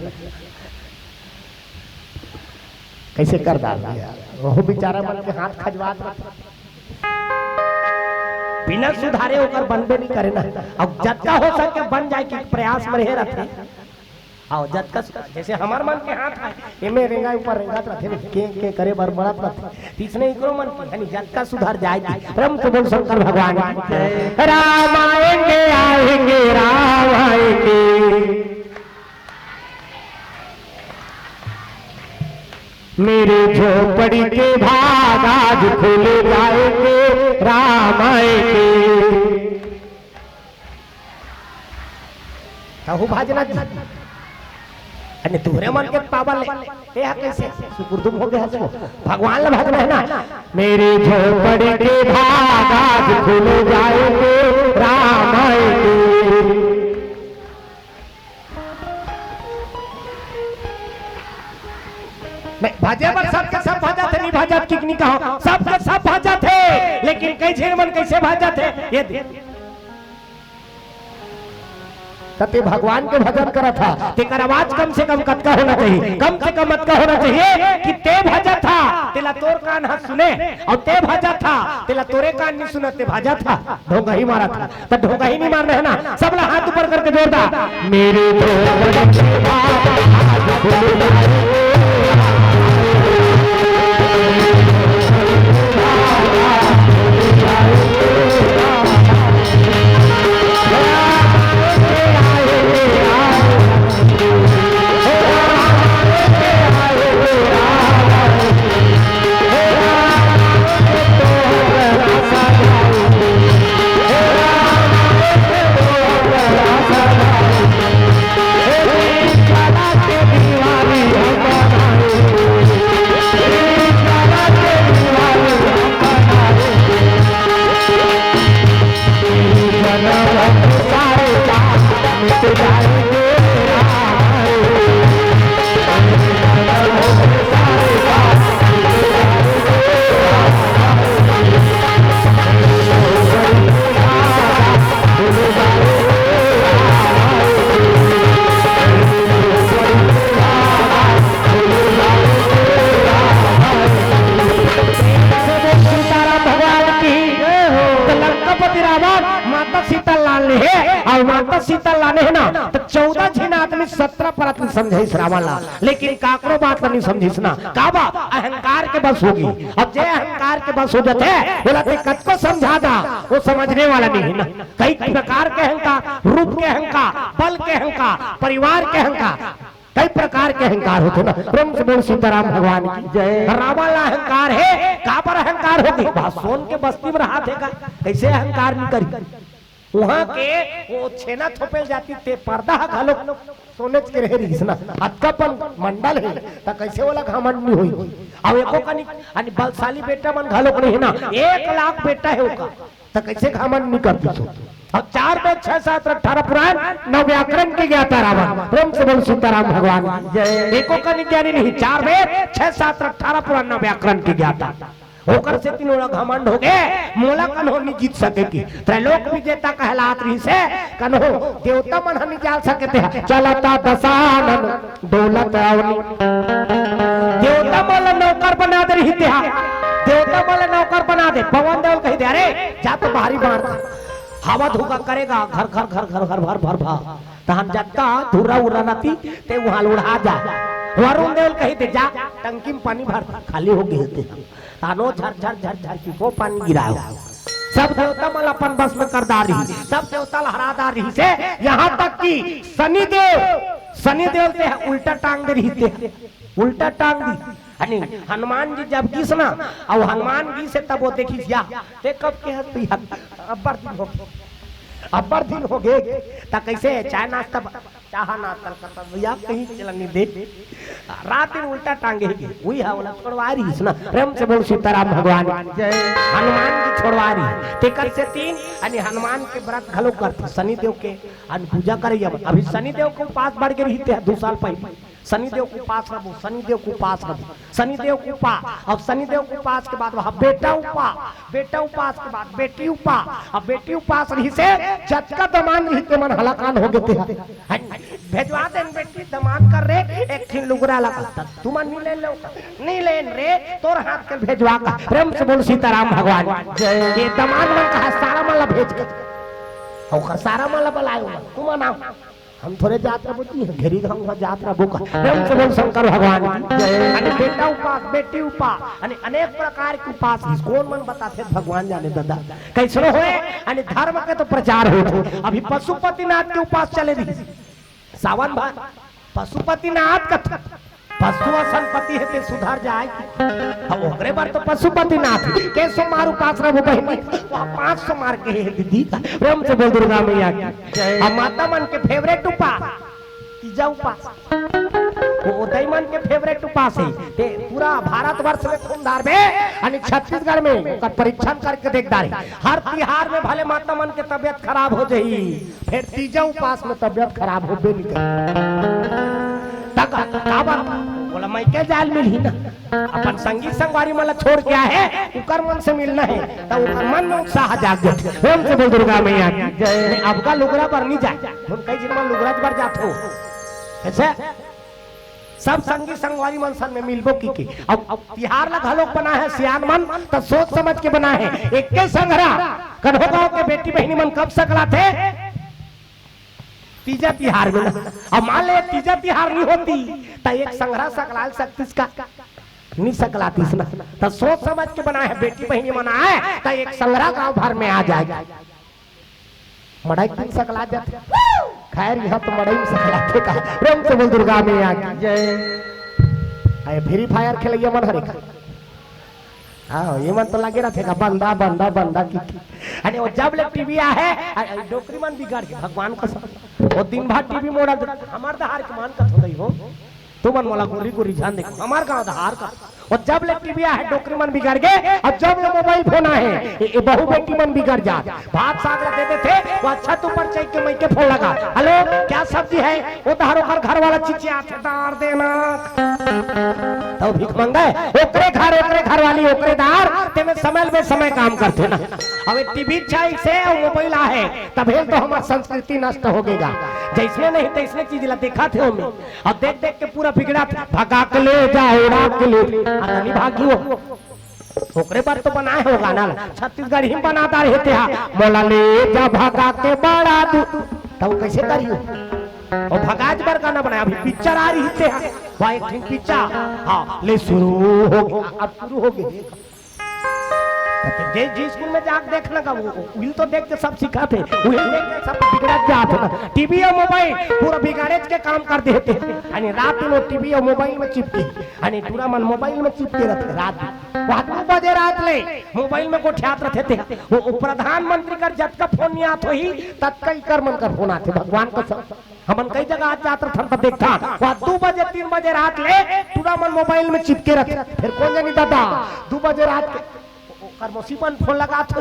कइसे कर डाल दिया। वहू बेचारा मन के हाथ खजवात रथे। बिना सुधारे ओकर बनबे नइ करे ना। अब जतका हो सके बन जाए के प्रयास में रहे रथे। अउ जतका सु-, जइसे हमर मन के हाथ हे, एमे रेंगा ऊपर रेंगत रथे, के, के करे बर बड़त रथे। तइसने इकरो मन के, यानी जतका सुधार जाए के। प्रेम से बोल शंकर भगवान की। राम आएंगे, आएंगे, राम आएंगे। मेरे झोपड़ी के भाग आज खुल जाएंगे, राम आएंगे। कहू भजना जी, अने तुहरे मन के पावल ले, ए हा कइसे सुकुरदुम हो गया हसको? भगवान ला भजना है ना। मेरे झोपड़ी के भाग आज खुल जाएंगे, राम आएंगे। नहीं, भजे बर सबके सब भजत हे, नइ भजत कि नइ कहो, सबके सब भजत हे, लेकिन कई झिन मन कइसे भजत हे, ये देख। त ते भगवान के भजन करत हा, तेकर आवाज कम से कम कतका होना चाहिए, कम से कम अतका होना चाहिए कि ते भजत हा, तेला तोर कान ह सुने, अउ ते भजत हा, तेला तोरे कान नइ सुनत, ते भजत हा, ढोंगही मारत हा। त ढोंगही नइ मारना है ना, सब ला हाथ ऊपर करके जोरदार। मेरे झोपड़ी के भाग आज खुल जाए। सीताराम भगवान की। जय हो। तो लंकापति रावण माता सीता लाल ले हे, अउ माता सीता लाने हे ना, त चौदह झिन आदमी सत्रह परत ले समझाइस रावण ला, लेकिन काकरो बात ला नइ समझिस ना। का बा? अहंकार के बस होगे। अब जे अहंकार के बस हो जाथे, ओला ते कतको समझा दा, वो समझने वाला नइ हे ना। कई प्रकार के अहंकार, रूप के अहंकार, बल के अहंकार, परिवार के अहंकार, कई प्रकार के अहंकार होथे ना। प्रेम से बोल सीताराम भगवान की जय। रावण ला अहंकार हे, काबर अहंकार होगे? बा सोन के बस्ती में रहा थे का, कैसे अहंकार नइ करही? उहाँ के वो छेना थोपे ल जातिस ते पर्दा ह घलो सोनेच के रहे रहिस ना। अतका पन मंडल हे, त कैसे ओला घमंड नइ होही? अब एको कनी, यानी बलशाली बेटा मन घलो नइ हे ना, एक लाख बेटा हे ओकर, त कैसे घमंड नइ करतिस ओ? अब चार वेद, छह शास्त्र, अठारह पुराण, नौ व्याकरण के ज्ञाता रावण। प्रेम से बोल सीताराम भगवान की जय। एको कनी ज्ञानी नइ, चार वेद, छह शास्त्र, अठारह पुराण, नौ व्याकरण के ज्ञाता। ओकर सेती ओला घमंड होगे, मोला कन्हो नइ जीत सके कि। त्रैलोक विजेता कहलात रहिस हे, कन्हो देवता मन ह नइ जाल सके ते ह। चलत दसानन डोलत अवनी। देवता मन ला नौकर बना दे रहिस ते ह। देवता मन ला नौकर बना दे। पवन देव ल कहि दे, "अरे, जा तो बाहरी मार। हवा धुका करेगा, घर, घर, घर, घर, घर, भर, भर, भर।" तहन जतका धुर्रा उर्रा रहिथे, ते उहाँ ल उड़हा जा। वरुण देव ल कहि दे, "जा, टंकी में पानी भर, खाली होगे हे ते।" तानो झर झर झर झर के वो पानी गिरायो। सब देवता मन अपन बस में कर डारिस, सब देवता ल हरा डारिस हे। यहाँ तक कि शनि देव, शनि देव ल ते उल्टा टांग दे रहिस ते, उल्टा टांग दिस। यानी हनुमान जी जब गिस ना, अउ हनुमान गिस हे तब वो देखिस, या ते कब के हस भैया? अब्बड़ दिन होगे, अब्बड़ दिन होगे। त कैसे चाय नाश्ता ब-, चाहा ना तल करता भैया, कहीं चला नइ दे। रात दिन उल्टा टांगे हे, उही ह ओला छोड़वा रहिस ना। प्रेम से बोल सीताराम भगवान की जय। हनुमान जी छोड़वा रहिस, तेकर सेती, यानी हनुमान के व्रत घलो करथे शनि देव के, अन पूजा करइया मन। अभी शनि देव के उपास बढ़ गे रहिस ते दू साल पहली, शनि देव के उपास रहिबो, शनि देव के उपास रहिबो, शनि देव के उपास, अब शनि देव के उपास के बाद वहाँ बेटा उपास, बेटा उपास के बाद बेटी उपास, अब बेटी उपास रहिस हे, जतका दमांद रहिस ते मन हलाकान होगे ते ह। हन, भेजवा देन बेटी, दमांद कर रे, एक ठिन लुगरा ला। तुमन नइ लेन ले, नइ लेन रे, तोर हाथ के भेजवा का। प्रेम से बोल सीताराम भगवान। जय। ये दमांद मन कहा सारा मन ला भेज कर। ओकर सारा मन ला बलायो, तुमन आओ। हम थोरे जात रहिबो जी, घेरी हम वहाँ जात रहिबो का। प्रेम से बोल शंकर भगवान की जय। अने बेटा उपास, बेटी उपास, अने अनेक प्रकार के उपास हे। कोन मन बताथे भगवान जाने दादा। कैसनो होय, अने धर्म के तो प्रचार होथे। अभी पशुपतिनाथ के उपास चले रहिस। सावन भर पशुपतिनाथ कथे। पशु असन पति हे ते सुधर जाय। अब ओकरे बर तो पशुपतिनाथ के सोमवार उपास रहिबो बहिनी, वहाँ पाँच सोमवार के हे दीदी। प्रेम से बोल दुर्गा मैया की। अब माता मन के favourite उपास, तीजा उपास। वो दाई मन के favourite उपास हे। ते पूरा भारतवर्ष में खून धारबे, यानी छत्तीसगढ़ में ओकर परीक्षण करके देख डारे। हर तिहार में भले माता मन के तबियत खराब हो जाही, फेर तीजा उपास में तबियत खराब होबे नइ करे। त का, काबर? ओला मइके जाय ल मिलही ना। अपन संगी संगवारी मन ला छोड़ के आए हे, उकर मन से मिलना हे, त उकर मन में उत्साह जाग जाथे। प्रेम से बोल दुर्गा मैया की जय। अबका लुगरा बर नइ जाय, हम कई झिन मन लुगरा बर जाथो। अइसे सब संगी संगवारी मन संग में मिलबो कहिके। अब, अब तिहार ला घलोक बनाए हे सियान मन, त सोच समझ के बनाए हे। एके संघरा कन्हो गांव के बेटी बहिनी मन कब सकलाथे? तीजा तिहार में ना। अब मान ले तीजा तिहार नइ होतिस, त एक संघरा सकला सकतिस का? नइ सकलातिस ना। त सोच समझ के बनाए हे, बेटी बहिनी मन आए, त एक संघरा गांव भर में आ जाय। मड़ई के दिन सकला जाथे। खैर, इहाँ तो मड़ई में सकलाथे का। प्रेम से बोल दुर्गा मैया की जय। अरे, Free Fire खेलइया मन हरे का? हाँ, ये मन तो लगे रहिथे का, बंदा, बंदा, बंदा की, की। अरे, वो जब ले टीवी आहे, अरे, डोकरी मन बिगड़ गे, भगवान कसम। वो दिन भर टीवी मोड़ा दे, हमर दहार के मन कथो गई हो। तुमन मोला गोरी गोरी झन देखो, हमर गांव दहार का। अउ जब ले टीवी आहे, डोकरी मन बिगड़ गे, अउ जब ले मोबाइल फोन आहे, ए, ए बहू बेटी मन बिगड़ जात। भात साग ला दे देथे, वो छत ऊपर चढ़ के मइके फोन लगा, "हेलो, क्या सब्जी है?" वो दहार ओकर घर वाला चिचियाथे, "दार देना।" तब भीख मंगे, ओकरे घर, ओकरे घर वाली, ओकरे दार, तेमे समय बे समय काम करथे ना। अब ये टीवी अच्छा हे से अउ मोबाइल आहे, तभे तो हमर संस्कृति नष्ट होगे गा। जइसने नहीं तइसने चीज ला देखाथे ओमे। अउ देख देख के पूरा बिगड़ाथे, भगा के ले जा, उड़ा के ले। अतनी भागी हो। ओकरे बर तो बनाए हो गाना ला, छत्तीसगढ़ी में बना डारे हे तेहा। मोला ले जा भगा के बड़ा दू, तब कइसे करियो? अउ भगाए बर गाना बनाए, अभी पिक्चर आ रही तेहा। वाह, एक ठिन पिक्चर, हाँ, ले शुरू हो गे, अब शुरू हो गे। जे, जे स्कूल में जाके देखना का, वो, वो, उही तो देख के सब सीखथे, उही देख के सब बिगड़त जात हे ना। टीवी अउ मोबाइल पूरा बिगाड़ेच के काम कर देथे। यानी रात दिन वो टीवी अउ मोबाइल में चिपके, यानी टूरा मन मोबाइल में चिपके रहिथे रात दिन। वह दू बजे रात ले मोबाइल में गोठियात रहिथे ते। वो, वो प्रधानमंत्री कर जतका फोन नइ आत होही, ततका इकर मन कर फोन आथे, भगवान कसम। हमन कई जगह आज जात रथन त देखथन, वह दू बजे, तीन बजे रात ले टूरा मन मोबाइल में चिपके रहिथे। फेर कोन जनी दादा, दू बजे रात के ओकर मौसी मन फोन लगात हो,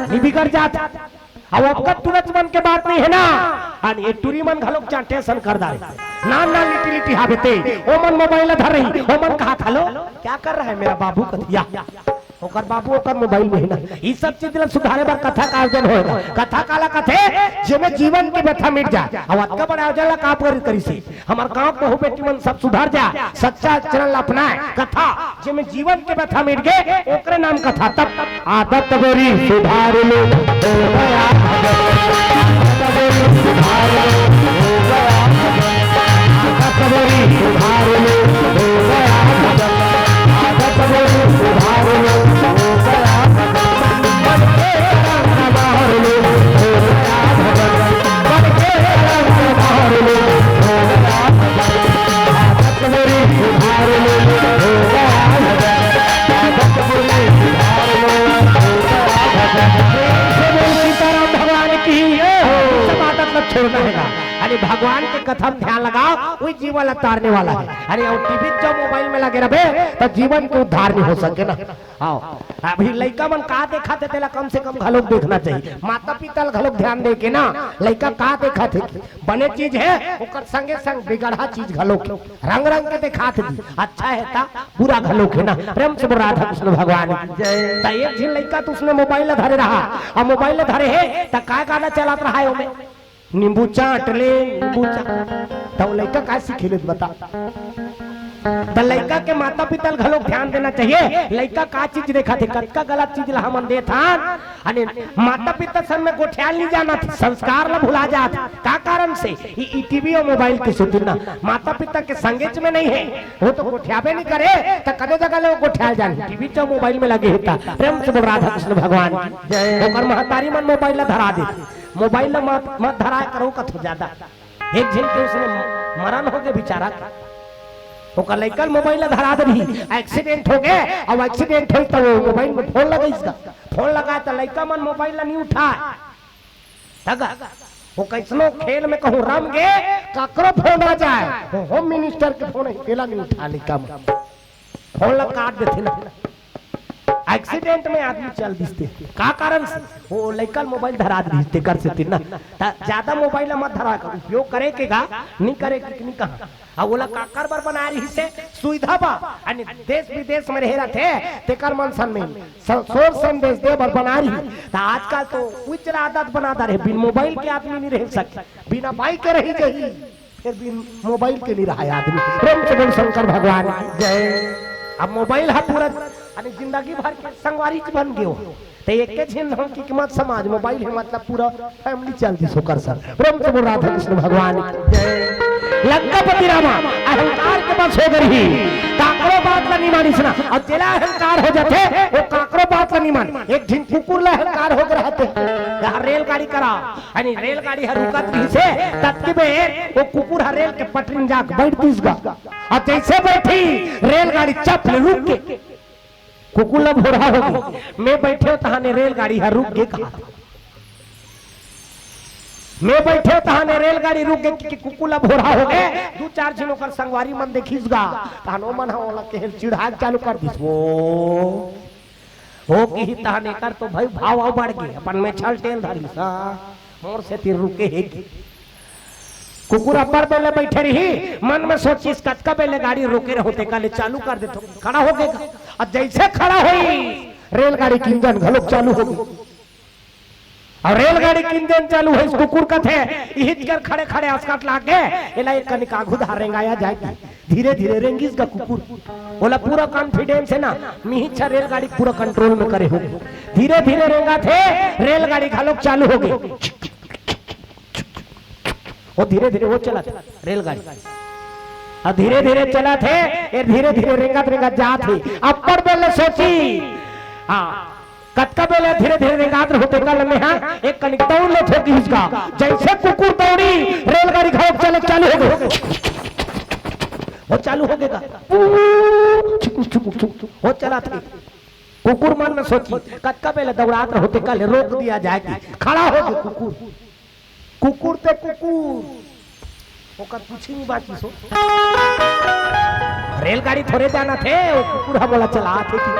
नि बिगड़ जात। अब ओकर टूरच मन के बात नइ हे ना, अन ये टूरी मन घलोक चांटे असन कर डारे। नान नान लिटी लिटी हावे ते, ओ मन मोबाइल धर रही, ओ मन कहात, "हेलो, क्या कर रहा है मेरा बाबू?" कथिया। ओकर बाबू ओकर मोबाइल में हे ना। ई सब चीज ला सुधारे बर कथा का आयोजन होएगा। कथा काला कथे, जेमे जीवन के व्यथा मिट जाए। अब अतका बड़ा आयोजन ला का बर करिस हे? हमर गांव के बहू बेटी मन सब सुधर जाए, सच्चा चरण ला अपनाए। कथा, जेमे जीवन के व्यथा मिट गे, ओकरे नाम कथा। तब आदत बुरी सुधार लो, हो गया भजन। आदत बुरी सुधार लो, हो गया भजन। आदत बुरी सुधार लो, हो गया भजन। आदत बुरी सुधार लो, हो गया भजन। मन के रंग संवार लो, हो गया भजन। मन के रंग संवार लो, हो गया भजन। आदत बुरी सुधार लो, हो गया भजन। आदत बुरी सुधार लो, हो गया भजन। प्रेम से बोल सीताराम भगवान की। सब आदत मत छोड़ना है। अरे भगवान के कथा में ध्यान लगाओ, वही जीवन ला तारने वाला है। अरे वो टीवी जो मोबाइल में लगे रहे तो जीवन के उद्धार नहीं हो सके ना। आओ, अभी लइका मन का देखत हे, तेला कम से कम घलोक देखना चाहिए। माता पिता ल घलोक ध्यान दे के ना, लइका का देखत हे, बने चीज हे, ओकर संगे संग बिगड़हा चीज घलोक हे। रंग रंग के देखात हे, अच्छा हे ता बुरा घलोक हे ना। प्रेम से बोल राधा कृष्ण भगवान की जय। त एक झिन लइका तो उसने मोबाइल ल धरे रहा, अब मोबाइल ल धरे हे, त का गाना चलत रहा हे ओमे? नींबू चाट ले, नींबू चाट। त वो लइका का सीखे ले बता? त लइका के माता पिता ल घलोक ध्यान देना चाहिए। लइका का चीज देखत हे, कतका गलत चीज ला हमन देथन। अने माता पिता सन में गोठियाल नहीं जाना, संस्कार ला भुला जात। का कारण से? ई, ई टीवी अउ मोबाइल के सेती ना। माता पिता के संगेच में नहीं हे, वो तो गोठियाबे नहीं करे, त कदे जगह ले वो गोठियाल जाही? टीवी अउ मोबाइल में लगे हे ता। प्रेम से बोल राधा कृष्ण भगवान की जय। ओकर महतारी मन मोबाइल ला धरा दे। मोबाइल ला मत, मत धराए करो कथो ज्यादा। एक झिन के उसने मरण हो गे बिचारा के। ओकर लइका ल मोबाइल ला धरा दे रही, एक्सीडेंट हो गे, अब एक्सीडेंट होइस त वो मोबाइल में फोन लगाइस गा। फोन लगाए त लइका मन मोबाइल ला नहीं उठाए। तगा, वो कइसनो खेल में कहूँ रम गे, काकरो फोन आ जाए, वो होम मिनिस्टर के फोन हे, तेला नहीं उठाए लइका मन। फोन ला काट देथे ना। एक्सीडेंट में आदमी चल दिस ते। का कारण से? वो लइका ल मोबाइल धरा दिस, तेकर सेती ना। त ज्यादा मोबाइल ला मत धरा कर, उपयोग करे के गा, नहीं करे के नहीं कहा। अब ओला काकर बर बनाए रहिस हे? सुविधा बर। अने देश विदेश में रहे रथे, तेकर मन सन में स-, शोर संदेश दे बर बनाए रहिस। त आजकल तो उचरा आदत बना डारे, बिन मोबाइल के आदमी नहीं रह सके, बिना बाई के रही जही। फेर बिन मोबाइल के नहीं रहा आदमी। प्रेम से बोल शंकर भगवान की जय। अब मोबाइल ह पूरा, अने जिंदगी भर के संगवारी बन गयो। त एके झिन हम की कीमत समाज मोबाइल हे, मतलब पूरा फैमिली चल दिस ओकर सन। प्रेम से बोल राधा कृष्ण भगवान की जय। लंकापति रावण अहंकार के बस हो गे रही, काकरो बात ला नहीं मानिस ना। अब जेला अहंकार हो जाथे, वो काकरो बात ला नहीं माने। एक झिन कुकुर ला अहंकार हो गे रहत हे, यहाँ रेलगाड़ी करा, अने रेलगाड़ी ह रुकत रहिस हे, ततके बेर वो कुकुर ह रेल के पटरी में जाके बैठ दिस गा। अउ जइसे बैठी, रेलगाड़ी चप ले रुक गे। कुकुर ला भोरहा हो गे, मैं बैठे हो तहाने रेलगाड़ी ह रुक गे कहा। मैं बैठे हो तहाने रेलगाड़ी रुक गे कि कुकुर ला भोरहा हो गे। दू चार झिन ओकर संगवारी मन देखिस गा, तहान ओ मन ह ओला केहे ल चिढ़ाए चालू कर दिस। वो हो किही तहन एकर तो भाई भाव अउ बढ़ गे, अपन में छल टेल धरिस, हाँ, मोर सेती रुके हे कि। कुकुर अब्बड़ बेर ले बैठे रही, मन में सोचिस, "कतका बेर ले गाड़ी रोके रहूं, तेकर ले चालू कर देथों।" खड़ा हो गे, अउ जइसे खड़ा होइस, रेलगाड़ी के इंजन घलोक चालू हो गे। अउ रेलगाड़ी के इंजन चालू होइस, कुकुर कथे, इहिच कर खड़े खड़े असकट लाग गे, एला एक कनिक आघू धार रेंगाया जाय। धीरे धीरे रेंगिस गा कुकुर, ओला पूरा confidence हे ना, मिहिच रेलगाड़ी पूरा control में करे हों। धीरे धीरे रेंगथे, रेलगाड़ी घलोक चालू होगे। ओ धीरे धीरे ओ चलत रेलगाड़ी, अउ धीरे धीरे चलत हे, ए धीरे धीरे रेंगत रेंगत जात हे। अब्बड़ बेर ले सोचिस, हाँ, कतका बेर ले धीरे धीरे रेंगात रहों तेकर ले मैं हा एक कनिक दउड़ लेथों कहिस गा। जइसे कुकुर दउड़िस, रेलगाड़ी घलोक चले चालू होगे। ओ चालू होगे गा, ओ चलत हे। कुकुर मन में सोचिस, कतका बेर ले दउड़ात रहों तेकर ले रोक दिया जाय कि खड़ा होगे कुकुर। कुकुर ते कुकुर, ओकर कुछ नइ बाचिस ओ। रेलगाड़ी थोरे जानथे, ओ कुकुर ह मोला चलाथे कि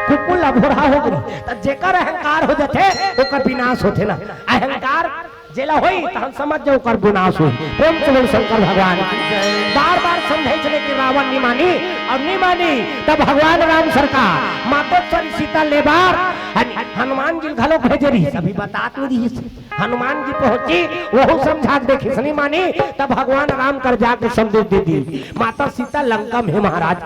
कुकुर ला भोरहा होगे। त जेकर अहंकार हो जाथे, ओकर विनाश होथे ना। अहंकार जेला होही, तहन समझ जा ओकर विनाश होही। प्रेम से बोल शंकर भगवान की। बार बार समझाइस लेकिन रावण नइ मानिस, अउ नइ मानिस त भगवान राम सरकार मातोश्री सीता ले बर हन-, हनुमान जी ल घलोक भेजे रिहिस, अभी बतात नइ रिहिस। हनुमान जी पहुंचिस, ओहू समझा के देखिस, नइ मानिस, त भगवान राम कर जाके संदेश दे दिस, माता सीता लंका में हे महाराज।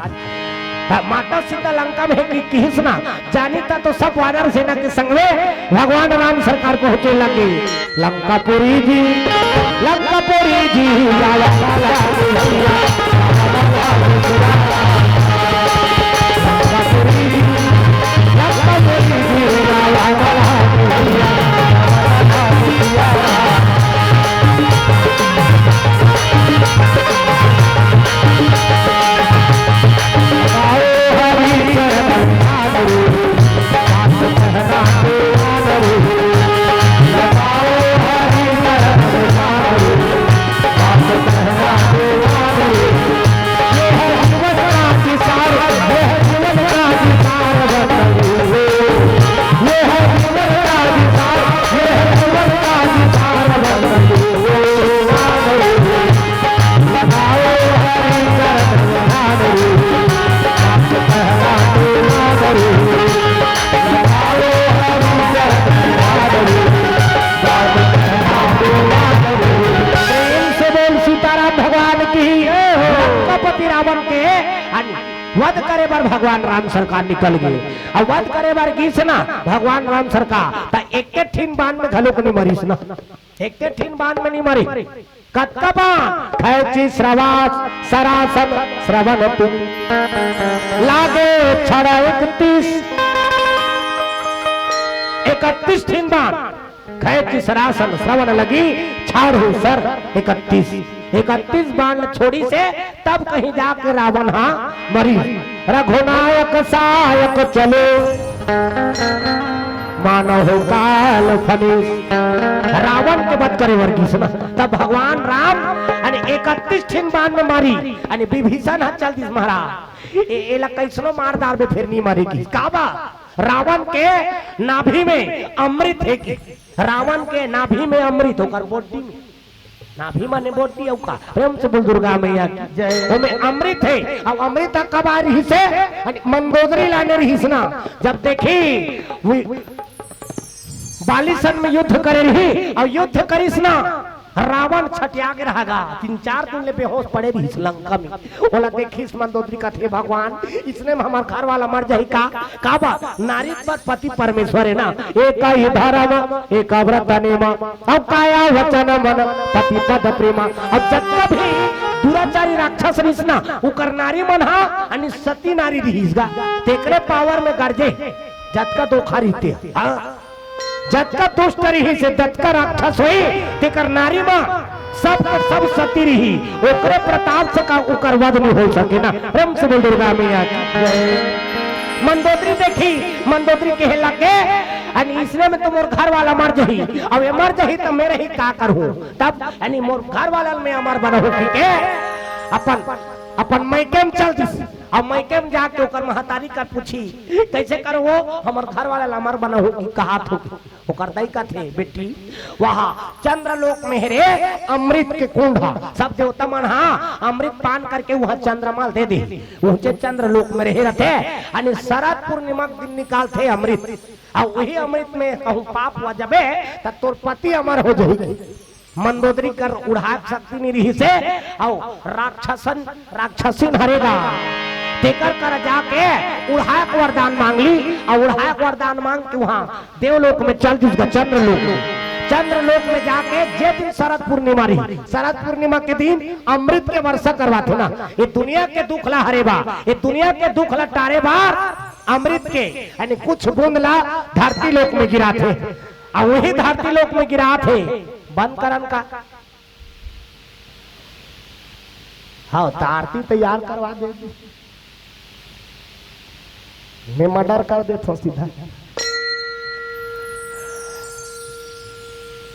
त माता सीता लंका में हे कि किहिस ना, जानिस त तो सब वानर सेना के संग में भगवान राम सरकार पहुंचे लगिस। लंकापुरी जी, लंकापुरी जी, प्रेम से बोल सीताराम भगवान की। लंकापति रावण के वध करे बर भगवान राम सरकार निकल गे। अउ वध करे बर गिस ना भगवान राम सरकार, त एके ठिन बाण में घलोक नइ मरिस ना, एके ठिन बाण में नइ मरिस। कतका बाण? खैंची, श्रवास, सरासन, श्रवण, तुंग। लागे छड़ा इकतीस, इकतीस ठिन बाण। खैंची, सरासन, श्रवण, लगी, छाड़ू, सर, इकतीस। इकतीस बाण छोड़िस हे, तब कहीं जाके रावण हा मरिस। रघुनायक सहायक चले, मानहु काल फनीस। रावण के वध करे बर गिस ना, तब भगवान राम अने इकतीस ठिन बाण में मारिस, अने विभीषण हा चल दिस महाराज। ए-, एला कइसनो मार डारबे फेर नइ मरे कहिस। काबर? रावण के नाभि में अमृत हे कि, रावण के नाभि में अमृत, ओकर body में। नाभि माने body अउ का? प्रेम से बोल दुर्गा मैया की जय। ओमे अमृत हे, अउ अमृत ह कब आय रिहिस हे? अने मंदोदरी लाने रिहिस ना। जब देखिस, वि-, बालीसन में युद्ध करे रिहिस, अउ युद्ध करिस ना, रावण छटिया गे रह गा, तीन चार दिन ले बेहोश पड़े रिहिस लंका में। ओला देखिस मंदोदरी, कथे, "भगवान, इसने में हमर घर वाला मर जाही का?" काबर? नारी के बर पति परमेश्वर हे ना, एक ही धर्म, एक व्रत नेमा, अउ काया वचन मन पति पद प्रेमा। अउ जतका भी दुराचारी राक्षस रिहिस ना, ओकर नारी मन हा, अने सती नारी रिहिस गा, तेकरे power में गरजे, जतका धोखा रहिथे। हाँ। जतका दुष्ट रिहिस हे, जतका राक्षस होही, तेकर नारी म सब के सब सती रिही। ओकरे प्रताप से का ओकर वध नइ हो सके ना। प्रेम से बोल दुर्गा मैया की जय। मंदोदरी देखिस, मंदोदरी कहे लगे, "अने इसने में तो मोर घर वाला मर जाही, अब ये मर जाही त मैं रही का करहूं?" तब अने मोर घर वाला मैं अमर बनहूं, ठीक हे, अपन अपन मइके म चल दिस। अब मइके म जाके ओकर महतारी कर पूछी, "कइसे करहूं, हमर घर वाला ला अमर बनाहूं कहात हों।" ओकर दाई कथे, "बेटी, वहां चंद्रलोक में हे रे अमृत के कुंड ह, सब देवता मन ह अमृत पान करके वहां चंद्रमा ल दे दे, उहचे चंद्रलोक में रहे रथे, अने शरद पूर्णिमा के दिन निकालथे अमृत, अउ उही अमृत में कहूं पाप हो जाबे, त तोर पति अमर हो जाही।" मंदोदरी कर उड़ाए के शक्ति नइ रिहिस हे, अउ राक्षसन, राक्षसिन हरे गा, तेकर कर जाके उड़ाए के वरदान मांग लिस, अउ उड़ाए के वरदान मांग के उहां देवलोक में चल दिस गा, चंद्रलोक में। चंद्रलोक में जाके जे दिन शरद पूर्णिमा रही, शरद पूर्णिमा के दिन अमृत के वर्षा करवाथे ना, ये दुनिया के दुख ला हरे बर, ये दुनिया के दुख ला टारे बर अमृत के, यानी कुछ बूंद ला धरती लोक में गिराथे। अउ उही धरती लोक में गिराथे। बंद करन का? हां, त आरती तैयार करवा दे। मैं मर्डर कर देथों सीधा।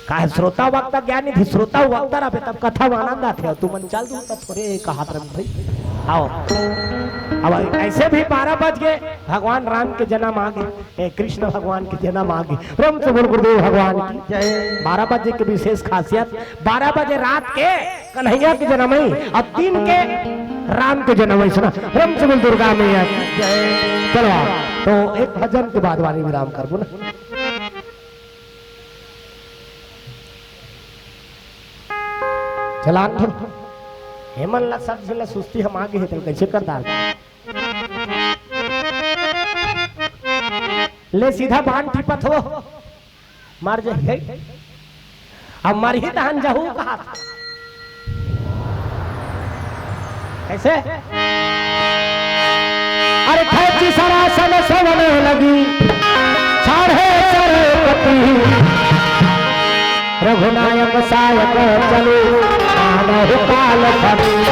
काहे श्रोता वक्ता ज्ञानी थी, श्रोता वक्ता रहे तब कथा में आनंद आथे। तुमन चल दू त थोरे कहात रहे भाई। आओ, अब अइसे भी बारह बज गे, भगवान राम के जनम आ गे। ए, कृष्ण भगवान के जनम आ गे। प्रेम से बोल गुरुदेव भगवान की जय। बारह बजे के विशेष खासियत, बारह बजे रात के कन्हैया के जनम हे अउ दिन के राम के जनम हे। सुना, प्रेम से बोल दुर्गा मैया की जय। चलो, तो एक भजन के बाद वाणी विराम करबो ना। चला, हेमन ला सब झन ला सुस्ती हम आगे हे, त कइसे कर डार? ले सीधा बांध टिपत हो, मर जाही। अब मरही तहन जाहू कहा था। कइसे? अरे खैची सरासन सवन लगी, छाड़े चरपति। रघुनायक सायक चलू, मानहु काल फली।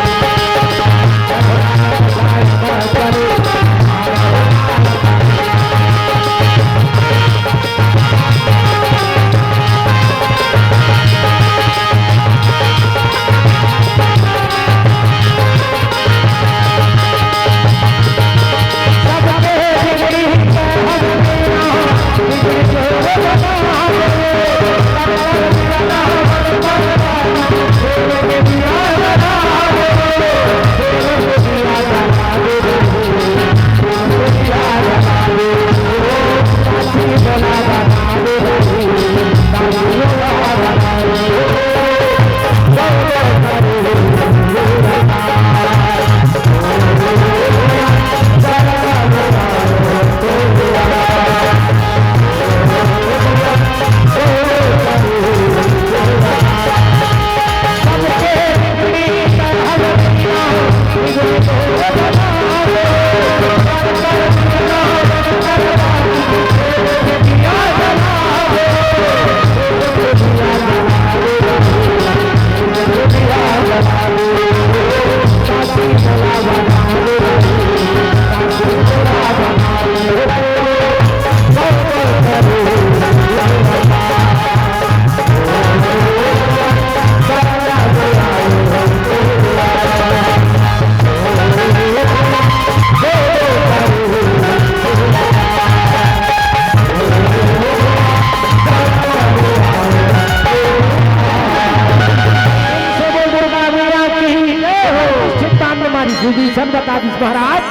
विभीषण बता दिस महाराज,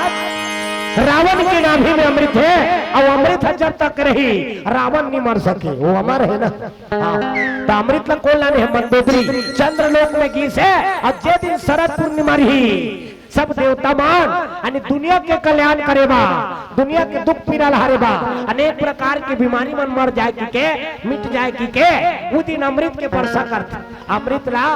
रावण के नाभि में अमृत हे, अउ अमृत ह जब तक रही, रावण नइ मर सके, वो अमर हे ना। हां, त अमृत ला कोन लाने हे? मंदोदरी। चंद्रलोक में गिस हे, अउ जे दिन शरद पूर्णिमा रही, सब देवता मन, यानी दुनिया के कल्याण करे बर, दुनिया के दुख पीरा ला हरे बर, अनेक प्रकार के बीमारी मन मर जाए कहिके, मिट जाए कहिके, उ दिन अमृत के वर्षा करथे। अमृत ला,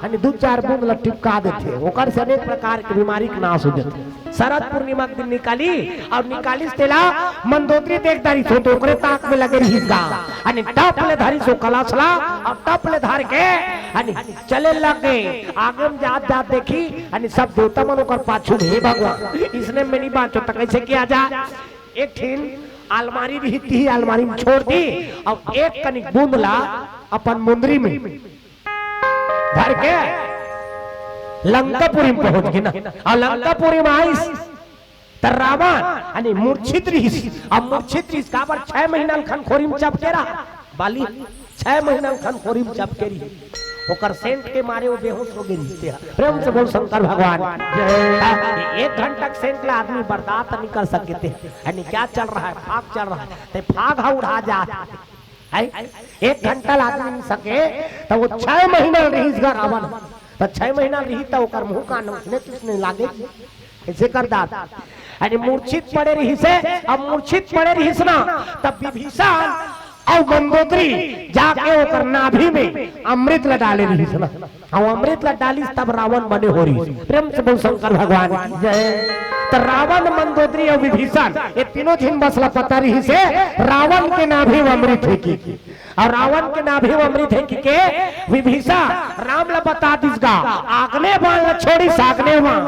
यानी दू चार बूंद ला टिपका देथे, ओकर से अनेक प्रकार के बीमारी के नाश हो जाथे। शरद पूर्णिमा के दिन निकाली अउ निकालिस तेला मंदोदरी देख डारिस हो, त ओकरे ताक में लगे रहिस गा। अने टप ले धरिस हो कलश ला, अउ टप ले धर के अने चले लगे। आगे में जात जात देखी, अने सब देवता मन ओकर पाछू में, "हे भगवान, इसने में नहीं बांचो, त कैसे किया जा?" एक ठिन अलमारी रही, ती अलमारी में छोड़ दी, अउ एक कनिक बूंद ला अपन मुंदरी में धर के लंकापुरी में पहुंच गे ना, अउ लंकापुरी में आइस त रावण यानी मूर्छित रिहिस। अब मूर्छित रिहिस काबर? छह महीना ल खनखोरी में चपके रहा, बाली छह महीना ल खनखोरी में चपके रिहिस। ओकर सेंट के मारे वो बेहोश हो गे रिहिस। प्रेम से बोल शंकर भगवान। हाँ, एक घंटा के सेंट ला आदमी बर्दाश्त नहीं कर सके थे। यानी क्या चल रहा है? फाग चल रहा है, ते फाग हा उड़ा जात है। एक घंटा ला आदमी नहीं सके, त वो छह महीना रिहिस गा रावण। त छह महीना रिहिस त ओकर मुंह कान उसने तिसने लागे, ऐसे कर दात। यानी मूर्छित पड़े रिहिस हे। अब मूर्छित पड़े रिहिस ना, तब विभीषण अउ मंदोदरी जाके ओकर नाभि में अमृत ल डाले रिहिस ना। अउ अमृत ल डालिस तब रावण बने हो रिहिस। प्रेम से बोल शंकर भगवान की जय। त रावण, मंदोदरी अउ विभीषण ये तीनों झिन बस ल पता रिहिस हे रावण के नाभि में अमृत हे कि। अउ रावण के नाभि में अमृत हे कि के विभीषण राम ल बता दिस गा, आग्नेय बाण ल छोड़िस, आग्नेय बाण।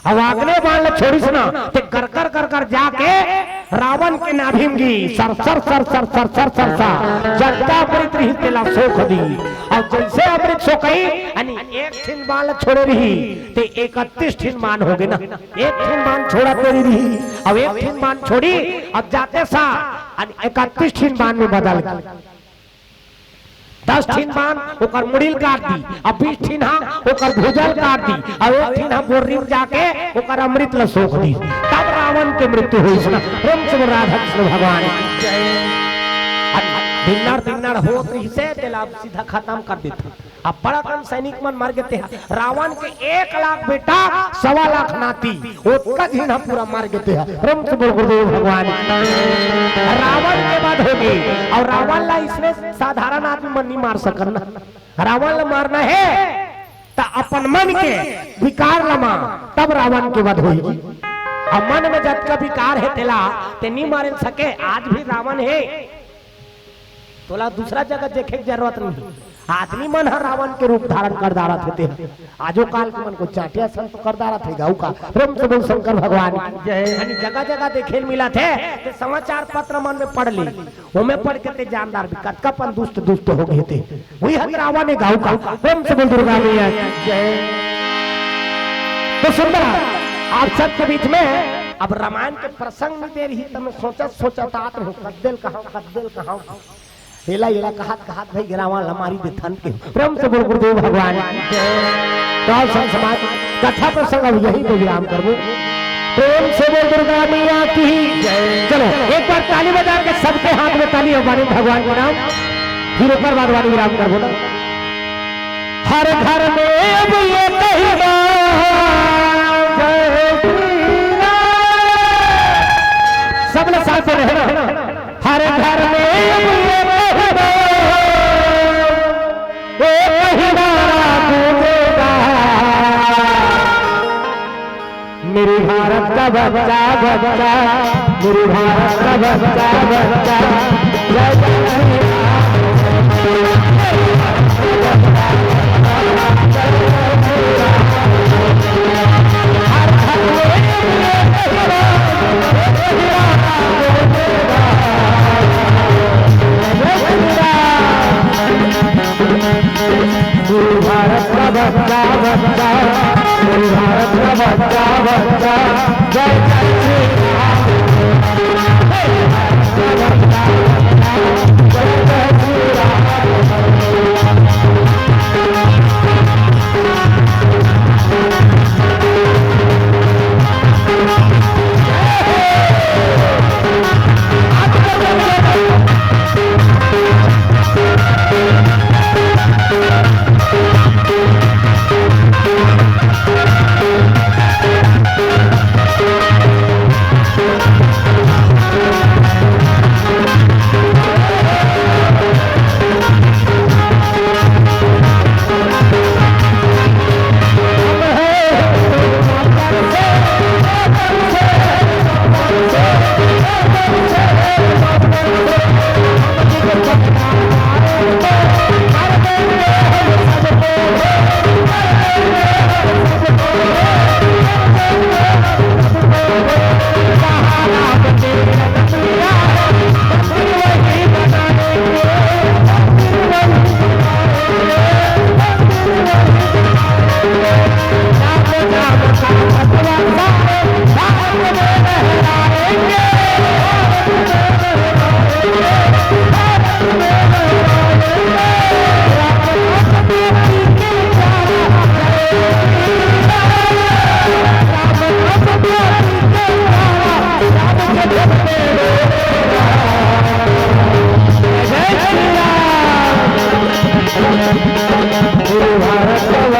अब आग्नेय बाण ल छोड़िस ना, ते गरकर गरकर जाके रावण के नाभि में गिस, sir sir sir sir sir sir sir sir, जतका अमृत रिहिस तेला सोख दिस। अउ जइसे अमृत सोखइस, यानी एक ठिन बाण ल छोड़े रिहिस, ते इकतीस ठिन बाण हो गे ना। एक ठिन बाण छोड़ा तेरी रिहिस, अब एक ठिन बाण छोड़िस, अब जाते साथ यानी इकतीस ठिन बाण में बदल गे। दस ठिन बाण ओकर मुड़ी ल काट दिस, अब बीस ठिन हा ओकर भुजा ल काट दिस, अब एक ठिन हा बोर्री में जाके ओकर अमृत ल सोख दिस, तब रावण के मृत्यु होइस ना। प्रेम से बोल राधा कृष्ण भगवान। अब धिन्नर धिन्नर होत रिहिस हे, तेला अब सीधा खतम कर देथे। अब बड़ा कन सैनिक मन मर गे ते हा। रावण के एक लाख बेटा, सवा लाख नाती, ओतका झिन हा पूरा मर गे ते हा। प्रेम से बोल गुरुदेव भगवान। रावण के वध हो गे, अउ रावण ला इसने साधारण आदमी मन नहीं मार सकन ना। रावण ला मारना हे त अपन मन के विकार ला मार, तब रावण के वध होही। अउ मन में जतका विकार हे तेला ते नहीं मारे सके। आज भी रावण हे, तोला दूसरा जगह देखे के जरूरत नहीं। आदमी मन ह रावण के रूप धारण कर डारत हे ते। आजो काल के मन को चाटिया सन तो कर डारत हे गा का। प्रेम से बोल शंकर भगवान की जय। यानी जगह जगह देखे ल मिलत हे, ते समाचार पत्र मन में पढ़ ले, ओमे पढ़ के ते जान डारबे कतका पन दुष्ट दुष्ट हो गे ते। वही हक रावण हे गा का। प्रेम से बोल दुर्गा मैया की जय। तो सुंदर, आप सबके बीच में अब रामायण के प्रसंग नहीं दे रही, तो मैं सोचत सोचत आत रहूं, कद्देल कहां, कद्देल कहां। एला, एला कहत, कहत भाई गिरावन ला मारी देथन के। प्रेम से बोल गुरुदेव भगवान की जय। तो आओ संत समाज, कथा प्रसंग अब यहीं पे विराम करबो। प्रेम से बोल दुर्गा मैया की जय। चलो, एक बार ताली बजा के सबके हाथ में ताली हो, मानिए भगवान के नाम। फिर ओकर बाद वाली विराम करबो ना। हर घर में अब ये कहना, जय श्री राम। सब लोग साथ में रहे ना। हर घर में अब ये कहना, ये कहना गूंजेगा। मेरे भारत का बच्चा, बच्चा, मेरे भारत का बच्चा, बच्चा, जय जय श्री राम। भारत का बच्चा, बच्चा, भारत का बच्चा, बच्चा, जय जय श्री राम।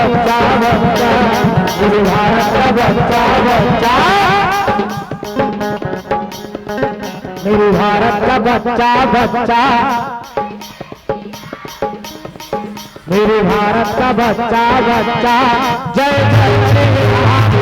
बच्चा, बच्चा, मेरे भारत का बच्चा, बच्चा, मेरे भारत का बच्चा, बच्चा, मेरे भारत का बच्चा, बच्चा, जय जय श्री राम।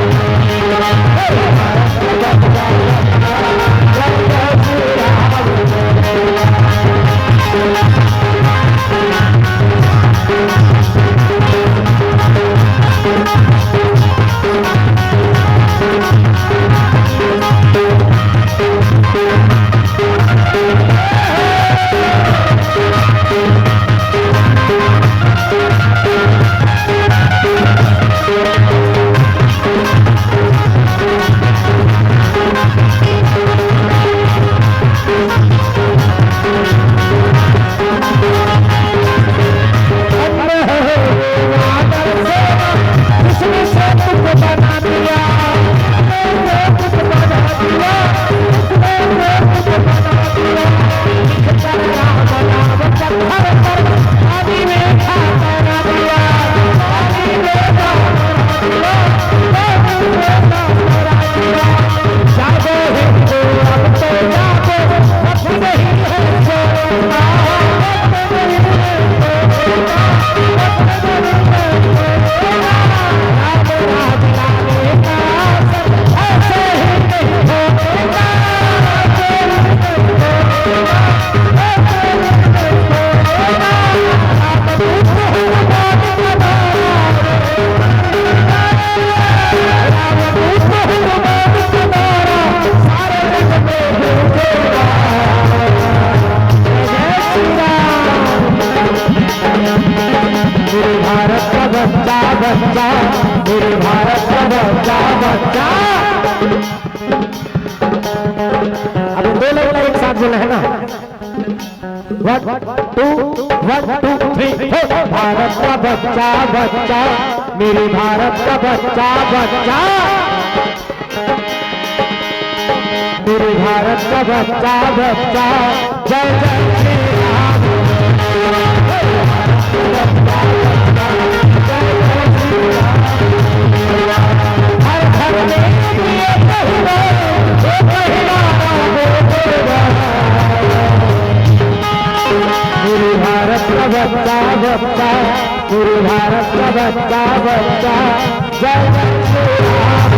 मेरे भारत का बच्चा, बच्चा, मेरे भारत का बच्चा, बच्चा। अब दो लाइन एक साथ बोलना है ना। One, two, one, two, three, four। Bharat का बच्चा, बच्चा, मेरे भारत का बच्चा, बच्चा, मेरे भारत का बच्चा, बच्चा, जय जय श्री राम। हर घर में ये कहिरा, ये कहिरा, मेरे भारत का बच्चा, बच्चा, मेरे भारत का बच्चा, बच्चा, जय जय श्री राम।